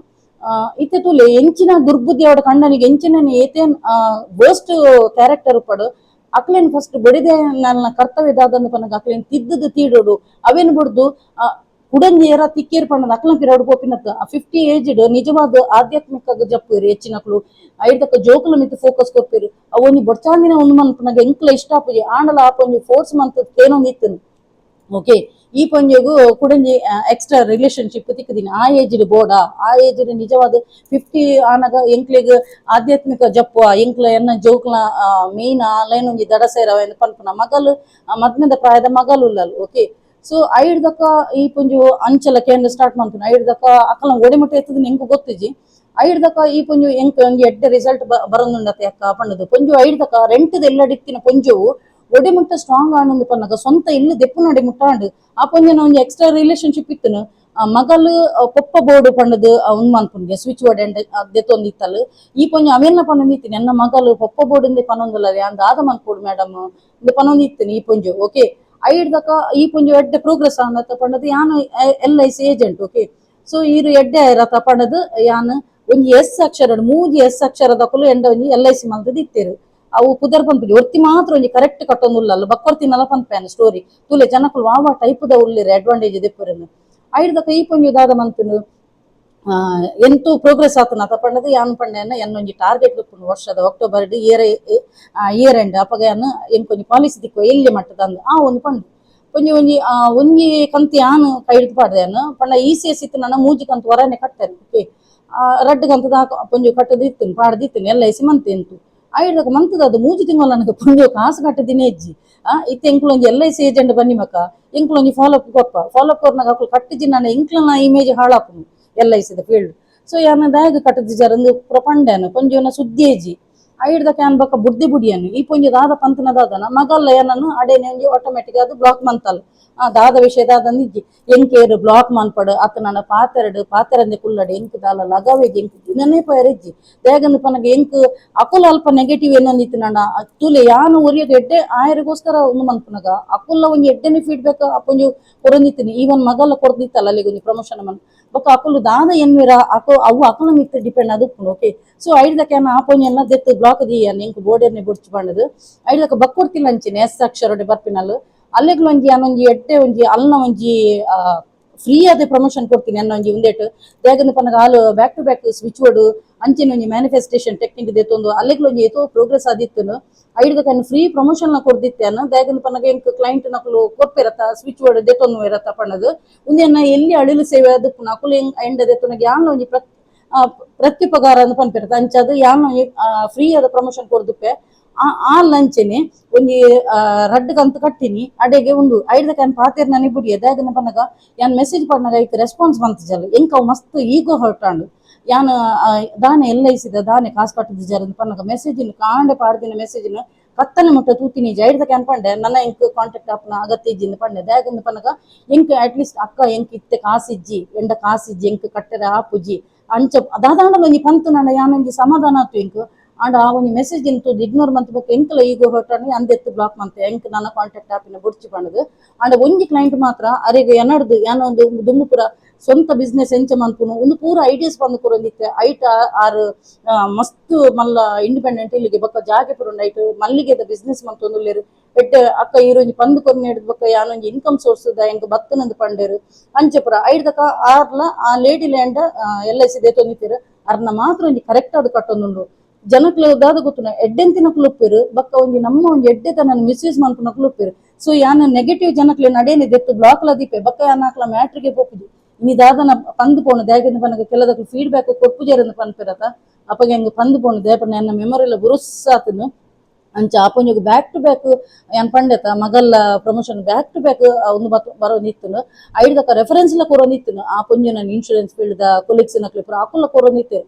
ಇತ್ತೆ ತೂಲೆ ಎಂಚಿನ ದುರ್ಬುದ್ಧಿ ಅವಡ ಕಂಡನಿಗೆ ಎಂಚಿನ ಏತೇನ್ ವರ್ಸ್ಟ್ ಕ್ಯಾರೆಕ್ಟರ್ ಪಡು ಅಕ್ಲೇನ್ ಫಸ್ಟ್ ಬಡಿದೆ ನನ್ನ ಕರ್ತವ್ಯ ದಾದಂದು ಪನ್ನಗ ಅಕ್ಲೇನ್ ತಿದ್ದದು ತೀಡೋಡು ಅವೇನು ಬಡ್ದು ಕುಡಂಜಿ ಏರ ತಿಕ್ಕೇರ್ ಪಣ್ಣದ ಅಕ್ಲ ಪಿರವಡು ಪೋಪಿನತ್. ಆ 50 ಏಜ್ಡ್ ನಿಜವಾದ ಆಧ್ಯಾತ್ಮಿಕ ಜಪ್ಪುರು ಹೆಚ್ಚಿನಕ್ಲು ಐಡ್ದಕ್ಕ ಜೋಕುಲ ಮಿತ್ತು ಫೋಕಸ್ ಕೊರ್ಪೇರು. ಅವು ಒಂಜಿ ಬೊಡ್ಚಾಂದಿನ ಒಂದು ಮನ್ಪುನಗ ಎಂಕ್ಲ ಇಷ್ಟ ಆಪುಜಿ. ಆಂಡಲ ಆ ಪೊಂಜಿ ಫೋರ್ಸ್ ಮಂತ್ ಕೇನೊಂದು ಇತ್ತನು. ಓಕೆ, ಈ ಪೊಂಜೆಗು ಕುಡಂಜಿ ಎಕ್ಸ್ಟ್ರಾ ರಿಲೇಶನ್ಶಿಪ್ ತಿಕ್ಕದಿನಿ. ಆ ಏಜ್ಡ್ ಬೋಡ ಆ ಏಜ್ಡ್ ನಿಜವಾದ 50 ಆನಗ ಎಂಕ್ಲೆಗ್ ಆಧ್ಯಾತ್ಮಿಕ ಜಪ್ಪು ಎಂಕ್ಲ ಎನ್ನ ಜೋಕ್ಲ ಮೇನ್ ಆ ಲೈನ್ ಒಂಜಿ ದಡ ಸೇರವ ಪನ್ಪುನ ಮಗಲು ಮದ್ಮೆದ ಪ್ರಾಯದ ಮಗಲು ಉಲ್ಲಲ್. ಓಕೆ, ಸೊ ಐಡ್ದಕ್ಕ ಈ ಪೊಂಜು ಅಂಚಲ ಕೇಂದ್ರ ಸ್ಟಾರ್ಟ್ ಮಂತುನ ಐಡ್ದಕ್ಕ ಅಕಲ ಒಡೆಮುಟ್ಟ ಎತ್ತದ ಎಂಕ್ ಗೊತ್ತಿಜಿ. ಐಡ್ದಕ್ಕ ಈ ಪೊಂಜು ಎಂಕ್ ಒಂಜಿ ಎಡ್ಡೆ ರಿಸಲ್ಟ್ ಬರೊಂದುಂಡತೆ ಅಕ್ಕ ಪಂಡದು. ಪೊಂಜು ಐಡ್ದಕ್ಕ ರೆಂಟ್ ಎಲ್ಲಡಿತ್ತಿನ ಪೊಂಜುವು ಒಡೆಮುಟ್ಟ ಸ್ಟ್ರಾಂಗ್ ಆನಂದ್ ಪನ್ನಗ ಸ್ವಂತ ಇಲ್ಲು ದೆಪ್ಪುನಡೆ ಮುಟ್ಟಾಂಡು. ಆ ಪೊಂಜನ ಒಂಜಿ ಎಕ್ಸ್ಟ್ರಾ ರಿಲೇಶನ್ಶಿಪ್ ಇತ್ತನು. ಆ ಮಗಲು ಪೊಪ್ಪ ಬೋರ್ಡು ಪಂಡದು ಉಂದು ಮನ್ಪುನ್ಗೆ ಸ್ವಿಚ್ ವರ್ಡ್ ಎಂಡ್ ದೆತ್ತೊಂದಿತ್ತಲ್. ಈ ಪೊಂಜು ಅವೆಲ್ಲ ಪನ್ನೊಂದಿತ್ತಿನಿ, ಎನ್ನ ಮಗಲು ಪೊಪ್ಪ ಬೋರ್ಡ್ ಪನ್ನೊಂದುಲ್ಲ ಯಾನ್ ದಾದ ಮನ್ಪೊಡು ಮೇಡಮ್ ಇಂದು ಪನ್ನೊಂದಿತ್ತಿನಿ ಈ ಪೊಂಜು. ಓಕೆ, ಐಡ್ದಕ ಈ ಪೊಂಜು ಎಡ್ಡೆ ಪ್ರೋಗ್ರೆಸ್ ಆನತ್ತ ಪಂಡದು ಯಾನ್ LIC agent. Okay, so ಈರು ಎಡ್ಡೆ ರಥ ಪಂಡದು ಯಾನ್ ಒಂಜಿ ಎಸ್ ಅಕ್ಷರ ಮೂಜಿ ಎಸ್ ಅಕ್ಷರದಕುಲು ಎಂಡ ಒಂಜಿ LIC ಮಲ್ತದ ಇತ್ತೇರು. ಅವು ಪುದರ್ ಪನ್ಪುಜಿ, ಒರ್ತಿ ಮಾತ್ರ ಒಂಜಿ ಕರೆಕ್ಟ್ ಕಟ್ಟೊಂದುಲ್ಲಲ್ಲ ಬಕ್ಕೊರ್ತಿನಲ್ಲ ಪನ್ಪೇನ ಸ್ಟೋರಿ ತುಲೆ ಜನಕುಲು ವಾವ ಟೈಪುದ ಉಲ್ಲಿರು ಅಡ್ವಾಂಟೇಜ್ ದೆಪ್ಪುರನು. ಐಡ್ದಕ ಈ ಪೊಂಜು ದಾದ ಮಂತುನು ಎಂತು ಪ್ರೋಗ್ರೆಸ್ ಆತನ ಪಂಡದು ಯಾನ್ ಪಂಡೆನ ಎನ್ನೊಂಜಿ ಟಾರ್ಗೆಟ್ ಉಪ್ಪುಂಡು ವರ್ಷದ October year year end ಅಪಗ ಯಾನ್ ಎಂಕೊಂಜಿ ಪಾಲಿಸಿ ದಿಕ್ಕೋ ಎಲ್ಲಿ ಮಟ್ಟದ ಅಂದ್ ಆ ಒಂದು ಪಂಡು. ಒಂಜಿ ಒಂಜಿ ಒಂಜಿ ಕಂತು ಯಾನ್ ಕೈ ಹಿಡ್ದು ಪಾಡ್ದೆ. ಯಾನ್ ಪಂಡ ECS ಇತ್ತು ನನ್ನ ಮೂಜಿ ಕಂತು ಹೊರನೆ ಕಟ್ಟೆನ್. ಓಕೆ, ರಡ್ಡ್ ಕಂತು ಪೊಂಜು ಕಟ್ಟದು ಇತ್ತು ಪಾಡ್ದಿತ್ತು LIC month ಎಂತು ಐಡ್ದಕ ಮಂತದ ಅದು ಮೂಜಿ ತಿಂಗಳು ನನಗೆ ಪೊಂಜು ಕಾಸು ಕಟ್ಟದಿನೇ ಇಜ್ಜಿ. ಇತ್ತೆ ಎಂಕ್ಲು ಒಂಜಿ LIC agent ಬನ್ನಿ ಮಕ್ಕ ಎಂಕ್ಲು ಒಂಜಿ ಫಾಲೋ ಅಪ್ ಕೊರ್ಪ. ಫಾಲೋ ಅಪ್ ಕೊರ್ನಾಗ ಅಕ್ಲು ಕಟ್ಟಿಜಿ ನನ್ನ ಎಂಕ್ಲನ image ಹಾಳಾಪುನು LIC the field. So ಯಾನ ದಾಯಗ ಕಟ್ಟದಿಜಾರಂದು ಪೂರ ಪಂಡ್ಯಾನು. ಪೊಂಜುನ ಸುದ್ದಿ ಇಜ್ಜಿ. ಐಡ್ದಕ ಯಾನ್ ಬೊಕ್ಕ ಬುಡ್ದಿ ಬುಡಿಯನು. ಈ ಪೊಂಜು ದಾದ ಪಂತನ ದಾದನ ಮಗಲ್ಲ ಏನನ್ನು ಅಡೇನೆ ಒಂಜಿ ಆಟೋಮೆಟಿಕ್ ಅದು ಬ್ಲಾಕ್ ಮಂತಲ್. ಆ ದಾದ ವಿಷಯ ದಾದ ಇಜ್ಜಿ. ಎಂಕೇರು ಬ್ಲಾಕ್ ಮನ್ಪಡು ಅತ್ತ ನನ್ನ ಪಾತೆರಡು ಪಾತೆರಂದೆ ಕುಲ್ಲಡು ಎಂಕ್ ದಾಲ ಲಗವೇಜ್ ಎಂಕ್ ದಿನನೇ ಪಯರಿಜ್ಜಿ. ದಾಯಗಂದು ಪನಗ ಎಂಕ್ ಅಕುಲ ಅಲ್ಪ ನೆಗೆಟಿವ್ ಏನೊಂದಿತ್ತು ನನ್ನ ತುಲೆ ಯಾನು ಒರಿಯಗ ಎಡ್ಡೆ ಆಯರಿಗೋಸ್ಕರ ಒಂದು ಮನ್ಪುನಗ ಅಕುಲ್ಲ ಒಂಜಿ ಎಡ್ಡೆನೆ ಫೀಡ್ಬ್ಯಾಕ್ ಅಪ್ಪೊಂಜು ಕೊರೊಂದಿತ್ತಿನಿ. ಈವನ್ ಮಗಲ್ಲ ಕೊರ್ದಿತ್ತಲ್ಲ ಅಲ್ಲಿಗೆ ಒಂಜಿ ಪ್ರಮೋಷನ್ ಮನ್ ಬೊಕ್ಕ ಅಕುಲು ದಾದ ಎನ್ವಿರ ಅಕು ಅವು ಅಕುಲ ಮಿತ್ತು ಡಿಪೆಂಡ್ ಅದು ಉಪ್ಪುಂಡು. ಓಕೆ, ಸೊ ಐಡ್ದಕ್ಕೆ ಯಾನ್ ಆ ಪೊಂಜೆಲ್ಲ ದೆತ್ತು ಬ್ಲಾಕ್ ದೀಯನ್ ಎಂಕ್ ಬೋರ್ಡರ್ನೆ ಬುಡ್ಚು ಪಂಡದು. ಐಡ್ದಕ್ಕ ಬಕ್ಕೊರ್ತಿಲ್ಲ ಅಂಚಿನ ಎಸ್ ಅಕ್ಷರಡೆ ಬರ್ಪಿನಲ್ಲು ಅಲ್ಲೆಗ್ಲ ಒಂಜಿ ಯಾನೊಂಜಿ ಎಡ್ಡೆ ಒಂಜಿ ಅಲ್ನ ಒಂಜಿ ಫ್ರೀ ಆದ ಪ್ರಮೋಷನ್ ಕೊಡ್ತೀನಿ ಅನ್ನ ಒಂಜಿ ಉಂದೇಟ್. ದಾಯಗಂದು ಪನ್ನಗ ಆಲು back to back switch word ಅಂಚಿನ ಒಂಜಿ ಮ್ಯಾನಿಫೆಸ್ಟೇಷನ್ ಟೆಕ್ನಿಕ್ ದೆತ್ತೊಂದು ಅಲ್ಲೆಗ್ಲ ಒಂಜಿ ಏತೋ ಪ್ರೋಗ್ರೆಸ್ ಆದಿತ್ತುನು. ಐಡ್ದಕ್ಕ ಫ್ರೀ ಪ್ರಮೋಷನ್ ಕೊರ್ದಿತ್ತೇನ. ದಾಯಗಂದು ಪನ್ನಗ ಎಂಕ್ ಕ್ಲೈಂಟ್ ನಕುಲು ಕೊರ್ಪೆರತ್ತ ಸ್ವಿಚ್ ವರ್ಡ್ ದೆತ್ತೊಂದು ಇರತ್ತ ಪನ್ನದು. ಉಂದೆನ್ನ ಎಲ್ಲಿ ಅಳಿಲು ಸೇವೆ ಅದಪ್ಪುನ ಅಕುಲು ಎಂಕ್ ಎಂಡ ದೆತ್ತೊನಗ ಯಾನ್ ಒಂಜಿ ಪ್ರತ್ಯುಪಕಾರ ಅಂದ್ ಪನ್ಪೆರತ್ತ. ಅಂಚಾದ್ ಯಾನ್ ಫ್ರೀ ಆದ ಪ್ರಮೋಷನ್ ಕೊರ್ದುಪ್ಪೆ. ಆ ಆ ಲಂಚನೆ ಒಂಜಿ ರಡ್ಡ್ ಕಂತು ಕಟ್ಟಿನಿ ಅಡೆಗೆ ಉಂದು. ಐಡ್ದಕ ಯಾನ್ ಪಾತೆರ್ ನನಿ ಬುಡಿಯೆ. ದಾಯೆಗಂದ್ ಪನ್ನಗ ಯಾನ್ ಮೆಸೇಜ್ ಪಾಡ್ನಗ ಐಕ್ ರೆಸ್ಪಾನ್ಸ್ ಮಂತಿಜಲ್. ಎಂಕ್ ಅವು ಮಸ್ತ್ ಈಗೋ ಹರ್ಟ್ ಆಂಡ್. ಯಾನ್ ದಾನೆ LIC ದ ದಾನೆ ಕಾಸು ಕಟ್ಟುದಿಜಾರ್ ಅಂದ್ ಪನ್ನಗ ಮೆಸೇಜ್ ಕಾಂಡೆ ಪಾಡ್ದಿನ ಮೆಸೇಜ್ ಕತ್ತಲೆ ಮುಟ್ಟ ತೂತಿನಿ. ಐಡ್ದಕ ಯಾನ್ ಪಂಡೆ, ನನ್ನ ಎಂಕ್ ಕಾಂಟ್ಯಾಕ್ಟ್ ಆಪುನ ಅಗತ್ಯ ಇಜ್ಜಿ ಅಂದ್ ಪಂಡೆ. ದಾಯೆಗಂದ್ ಪನ್ನಗ ಎಂಕ್ ಅಟ್ಲೀಸ್ಟ್ ಅಕ್ಕ ಎಂಕ್ ಇತ್ತೆ ಕಾಸಿಜ್ಜಿ, ಎಂಡ ಕಾಸಿಜ್ಜಿ, ಎಂಕ್ ಕಟ್ಟೆರೆ ಆಪುಜಿ ಅಂಚ ದಾದಾಂಡಲ ಒಂಜಿ ಪಂತು ನಡ ಯಾನೊಂಜಿ ಸಮಾಧಾನ ಆತು ಎಂಕ್. ಆಂಡ ಆ ಒಂಜಿ ಮೆಸೇಜ್ ತೂದು ಇಗ್ನೋರ್ ಮಂತ್ ಬೊಕ್ಕ ಎಂಕ್ಲ ಈಗೋ ಹರ್ಟ್ ಆಂಡ್. ಅಂದೆತ್ತು ಬ್ಲಾಕ್ ಮಂತೆ, ಎಂಕ್ ನನ್ನ ಕಾಂಟ್ಯಾಕ್ಟ್ ಆಪಿನ ಬುಡ್ಚಿ ಪಂಡದು. ಆಂಡ ಒಂಜಿ ಕ್ಲೈಂಟ್ ಮಾತ್ರ ಅರೆಗ್ ಎನಡ್ದು ಯಾನೊಂದು ದುಂಬು ಪೂರ ಸ್ವಂತ ಬಿಸ್ನೆಸ್ ಎಂಚ ಮನ್ಪುನು ಒಂದು ಪೂರ ಐಡಿಯಾಸ್ ಬಂದು ಕೊರೊಂದಿತ್ತೆ. ಐಟ್ ಆರ್ ಮಸ್ತ್ ಮಲ್ಲ ಇಂಡಿಪೆಂಡೆಂಟ್ ಇಲ್ಲಿಗೆ ಬೊಕ್ಕ ಜಾಗೆ ಪೂರ ಉಂಡು. ಐಟ್ ಮಲ್ಲಿಗೆದ ಬಿಸ್ನೆಸ್ ಮಂತೊಂದುಲ್ಲೆರ್. ಎಡ್ಡೆ ಅಕ್ಕ ಈರೊಂಜಿ ಪಂದ್ ಕೊರ್ನ ಹಿಡ್ದು ಬೊಕ್ಕ ಯಾನೊಂಜಿ ಇನ್ಕಮ್ ಸೋರ್ಸ್ ದ ಎಂಕ್ ಬತ್ತನಂದ್ ಪಂಡೆರ್ ಅಂಚ ಪೂರ. ಐಡ್ದಕ ಆರ್ಲ ಆ lady land LIC ದೇತೊಂದಿತ್ತೆರ್. ಅರ್ನ ಮಾತ್ರ ಒಂಜಿ ಕರೆಕ್ಟ್ ಆದ್ ಕಟ್ಟೊಂದುಂಡು. ಜನಕ್ಲು ದಾದ ಗೊತ್ತುಂಡ ಎಡ್ಡೆಂತಿನಕುಲು ಉಪ್ಪೆರ್, ಬೊಕ್ಕ ಒಂಜಿ ನಮ್ಮ ಒಂಜಿ ಎಡ್ಡೆತನನ್ ಮಿಸ್ಯೂಸ್ ಮನ್ಪುನಕುಲು ಉಪ್ಪೆರ್. So ಯಾನ್ ನೆಗೆಟಿವ್ ಜನಕ್ಲೆ ನಡೇನೆ ದೆತ್ತು ಬ್ಲಾಕ್ ಲ ದೀಪೆ ಬಕ್ಕ ಯಾನ್ ಆಕ್ಲ ಮ್ಯಾಟ್ರಿಗೆ ಪೋಪುಜಿ. ಇನಿ ದಾದನ ಪಂದ್ ಪೋಣ ದಾಯೆಗಂದ್ ಪನ್ನಗ ಕೆಲದಕ್ಲು ಫೀಡ್ಬ್ಯಾಕ್ ಕೊರ್ಪುಜೆರ್ ಪನ್ಪೆರತ. ಅಪಗ ಎಂಕ್ ಪಂದ್ ಪೋಣ ದಾಯೆ ಎನ್ನ ಮೆಮೊರಿಲ ಬುರುಸ್ಸಾತುಂಡು. ಅಂಚ ಆಪೊಂಜೊಗು back to back ಯಾನ್ ಪಂಡೆತ ಮಗಲ್ಲ promotion back to back ಉಂದು ಬರೋಂದಿತ್ತುಂಡು. ಐಡ್ದಕ ರೆಫರೆನ್ಸ್ ಲ ಕೊರೊಂದಿತ್ತುಂಡು. ಆ ಪೊಂಜೊನ ಇನ್ಶೂರೆನ್ಸ್ ಫೀಲ್ಡ್ ದ ಕೊಲೀಗ್ಸ್ ನಕ್ಲು ಪೂರ ಅಕುಲ್ಲ ಕೊರೊಂದಿತ್ತೆರ್.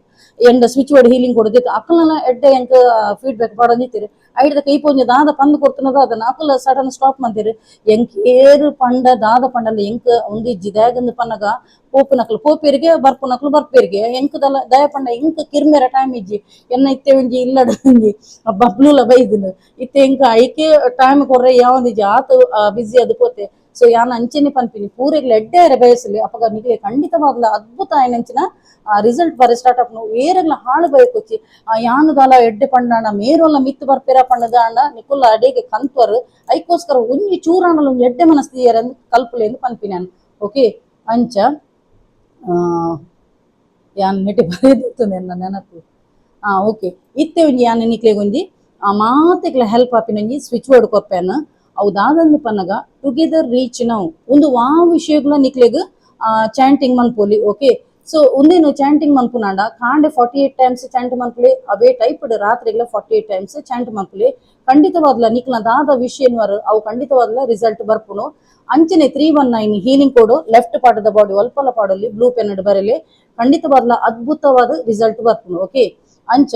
ಎಂಡ switch board healing ಕೊಡೋದಿತ್ತು, ಅಕಲ್ನ ಎಡ್ಡೆ ಎಂಕ್ ಫೀಡ್ಬ್ಯಾಕ್ ಪಾಡೊಂದಿತ್ತೆರ್. ಐಡ್ದಕ ಈ ಪೊಂಜೊ ದಾದ ಪಂದ್ ಕೊರ್ತುನದ ಅದನ್ನ ಅಕುಲ ಸಡನ್ ಸ್ಟಾಪ್ ಮಂತೆರ್. ಎಂಕ್ ಏರ್ ಪಂಡ ದಾದ ಪಂಡಲ ಎಂಕ್ ಉಂದು ಇಜ್ಜಿ. ದಾಯೆಗಂದ್ ಪನ್ನಗ ಪೋಪುನಕ್ಲು ಪೋಪೆರಿಗೆ, ಬರ್ಪುನಕ್ಲು ಬರ್ಪೆರಿಗೆ. ಎಂಕ್ ದಲ ದಾಯ ಪಂಡ ಎಂಕ್ ಕಿರ್ಮೆರ ಟೈಮ್ ಇಜ್ಜಿ. ಎನ್ನ ಇತ್ತೆ ಒಂಜಿ ಇಲ್ಲಡ ಒಂಜಿ ಬಬ್ಲುಲ ಬೈದುಂಡು. ಇತ್ತೆ ಎಂಕ್ ಐಕೆ ಟೈಮ್ ಕೊರ್ರೆ ಯಾವೊಂದಿಜ್ಜಿ, ಆತ್ ಬಿಸಿ ಅದು ಪೋತೆ. ಸೊ ಯಾನ್ ಅಂಚೆನೆ ಪನ್ಪಿನಿ, ಪೂರೆಗ್ಲ ಎಡ್ಡೆ ಆಯೆರೆ ಬಯಸಲಿ. ಅಪಗ ನಿಕ್ಲೆ ಖಂಡಿತವಾಗ್ಲ ಅದ್ಭುತ ಆಯಿನಂಚಿನ ರಿಸಲ್ಟ್ ಬರೆ ಸ್ಟಾರ್ಟ್ ಆಪುಂಡು. ಏರೆಗ್ಲ ಹಾಳು ಬಯಕೊಚ್ಚಿ ಯಾನ್ ದಾಲ ಎಡ್ಡೆ ಪಂಡಾಂಡ ಮೇರೋಲ ಮಿತ್ತ್ ಬರ್ಪೆರ ಪಂಡದ ಆಂಡ ನಿಕುಲ್ಲ ಅಡೆಗೆ ಕಂತ್ವರು. ಐಕೋಸ್ಕರ ಒಂಜಿ ಚೂರಾಂಡಲ ಒಂಜಿ ಎಡ್ಡೆ ಮನಸ್ ದೀಯೆರೆ ಕಲ್ಪುಲೆ ಅಂದ್ ಪನ್ಪಿನಿ ಯಾನ್. ಓಕೆ, ಅಂಚ ಯಾನ್ ನೆಟೆ ಬರೆದಿತ್ತುಂಡು ಎನ್ನ ನೆನಪು. ಓಕೆ, ಇತ್ತೆ ಒಂಜಿ ಯಾನ್ ನಿಕ್ಲೆಗ್ ಒಂಜಿ ಮಾತೆಕ್ಲ ಹೆಲ್ಪ್ ಆಪಿನ ಒಂಜಿ ಸ್ವಿಚ್ ಬೋರ್ಡ್ ಕೊರ್ಪೆನ್. ಅವು ದಾದಂದ್ ಪನ್ನಗ together reach now. ಉಂದು ವಾ ವಿಷಯಗಳ ನಿಕ್ಲೆಗ್ ಚಾಂಟಿಂಗ್ ಮನ್ಪೊಲಿ. ಓಕೆ, ಸೊ ಉಂದೇನು ಚಾಂಟಿಂಗ್ ಮನ್ಪುನಾಂಡ ಕಾಂಡೆ 48 ಟೈಮ್ಸ್ ಚಾಂಟ್ ಮನ್ಪುಲೆ, ಅವೇ ಟೈಪ್ ರಾತ್ರಿಗ್ಲ 48 ಟೈಮ್ಸ್ ಚಾಂಟ್ ಮನ್ಪುಲೆ. ಖಂಡಿತವಾದ್ಲ ನಿಕ್ಲ ದಾದ ವಿಷಯ ಅವು ಖಂಡಿತವಾದ್ಲ ರಿಸಲ್ಟ್ ಬರ್ಪುನು. ಅಂಚನೆ 319 healing code left part the body ಒಲ್ಪಲ ಪಾಡಲ್ಲಿ blue pen ಬರಲಿ, ಖಂಡಿತವಾದ್ಲ ಅದ್ಭುತವಾದ ರಿಸಲ್ಟ್ ಬರ್ಪುನು. ಓಕೆ, ಅಂಚ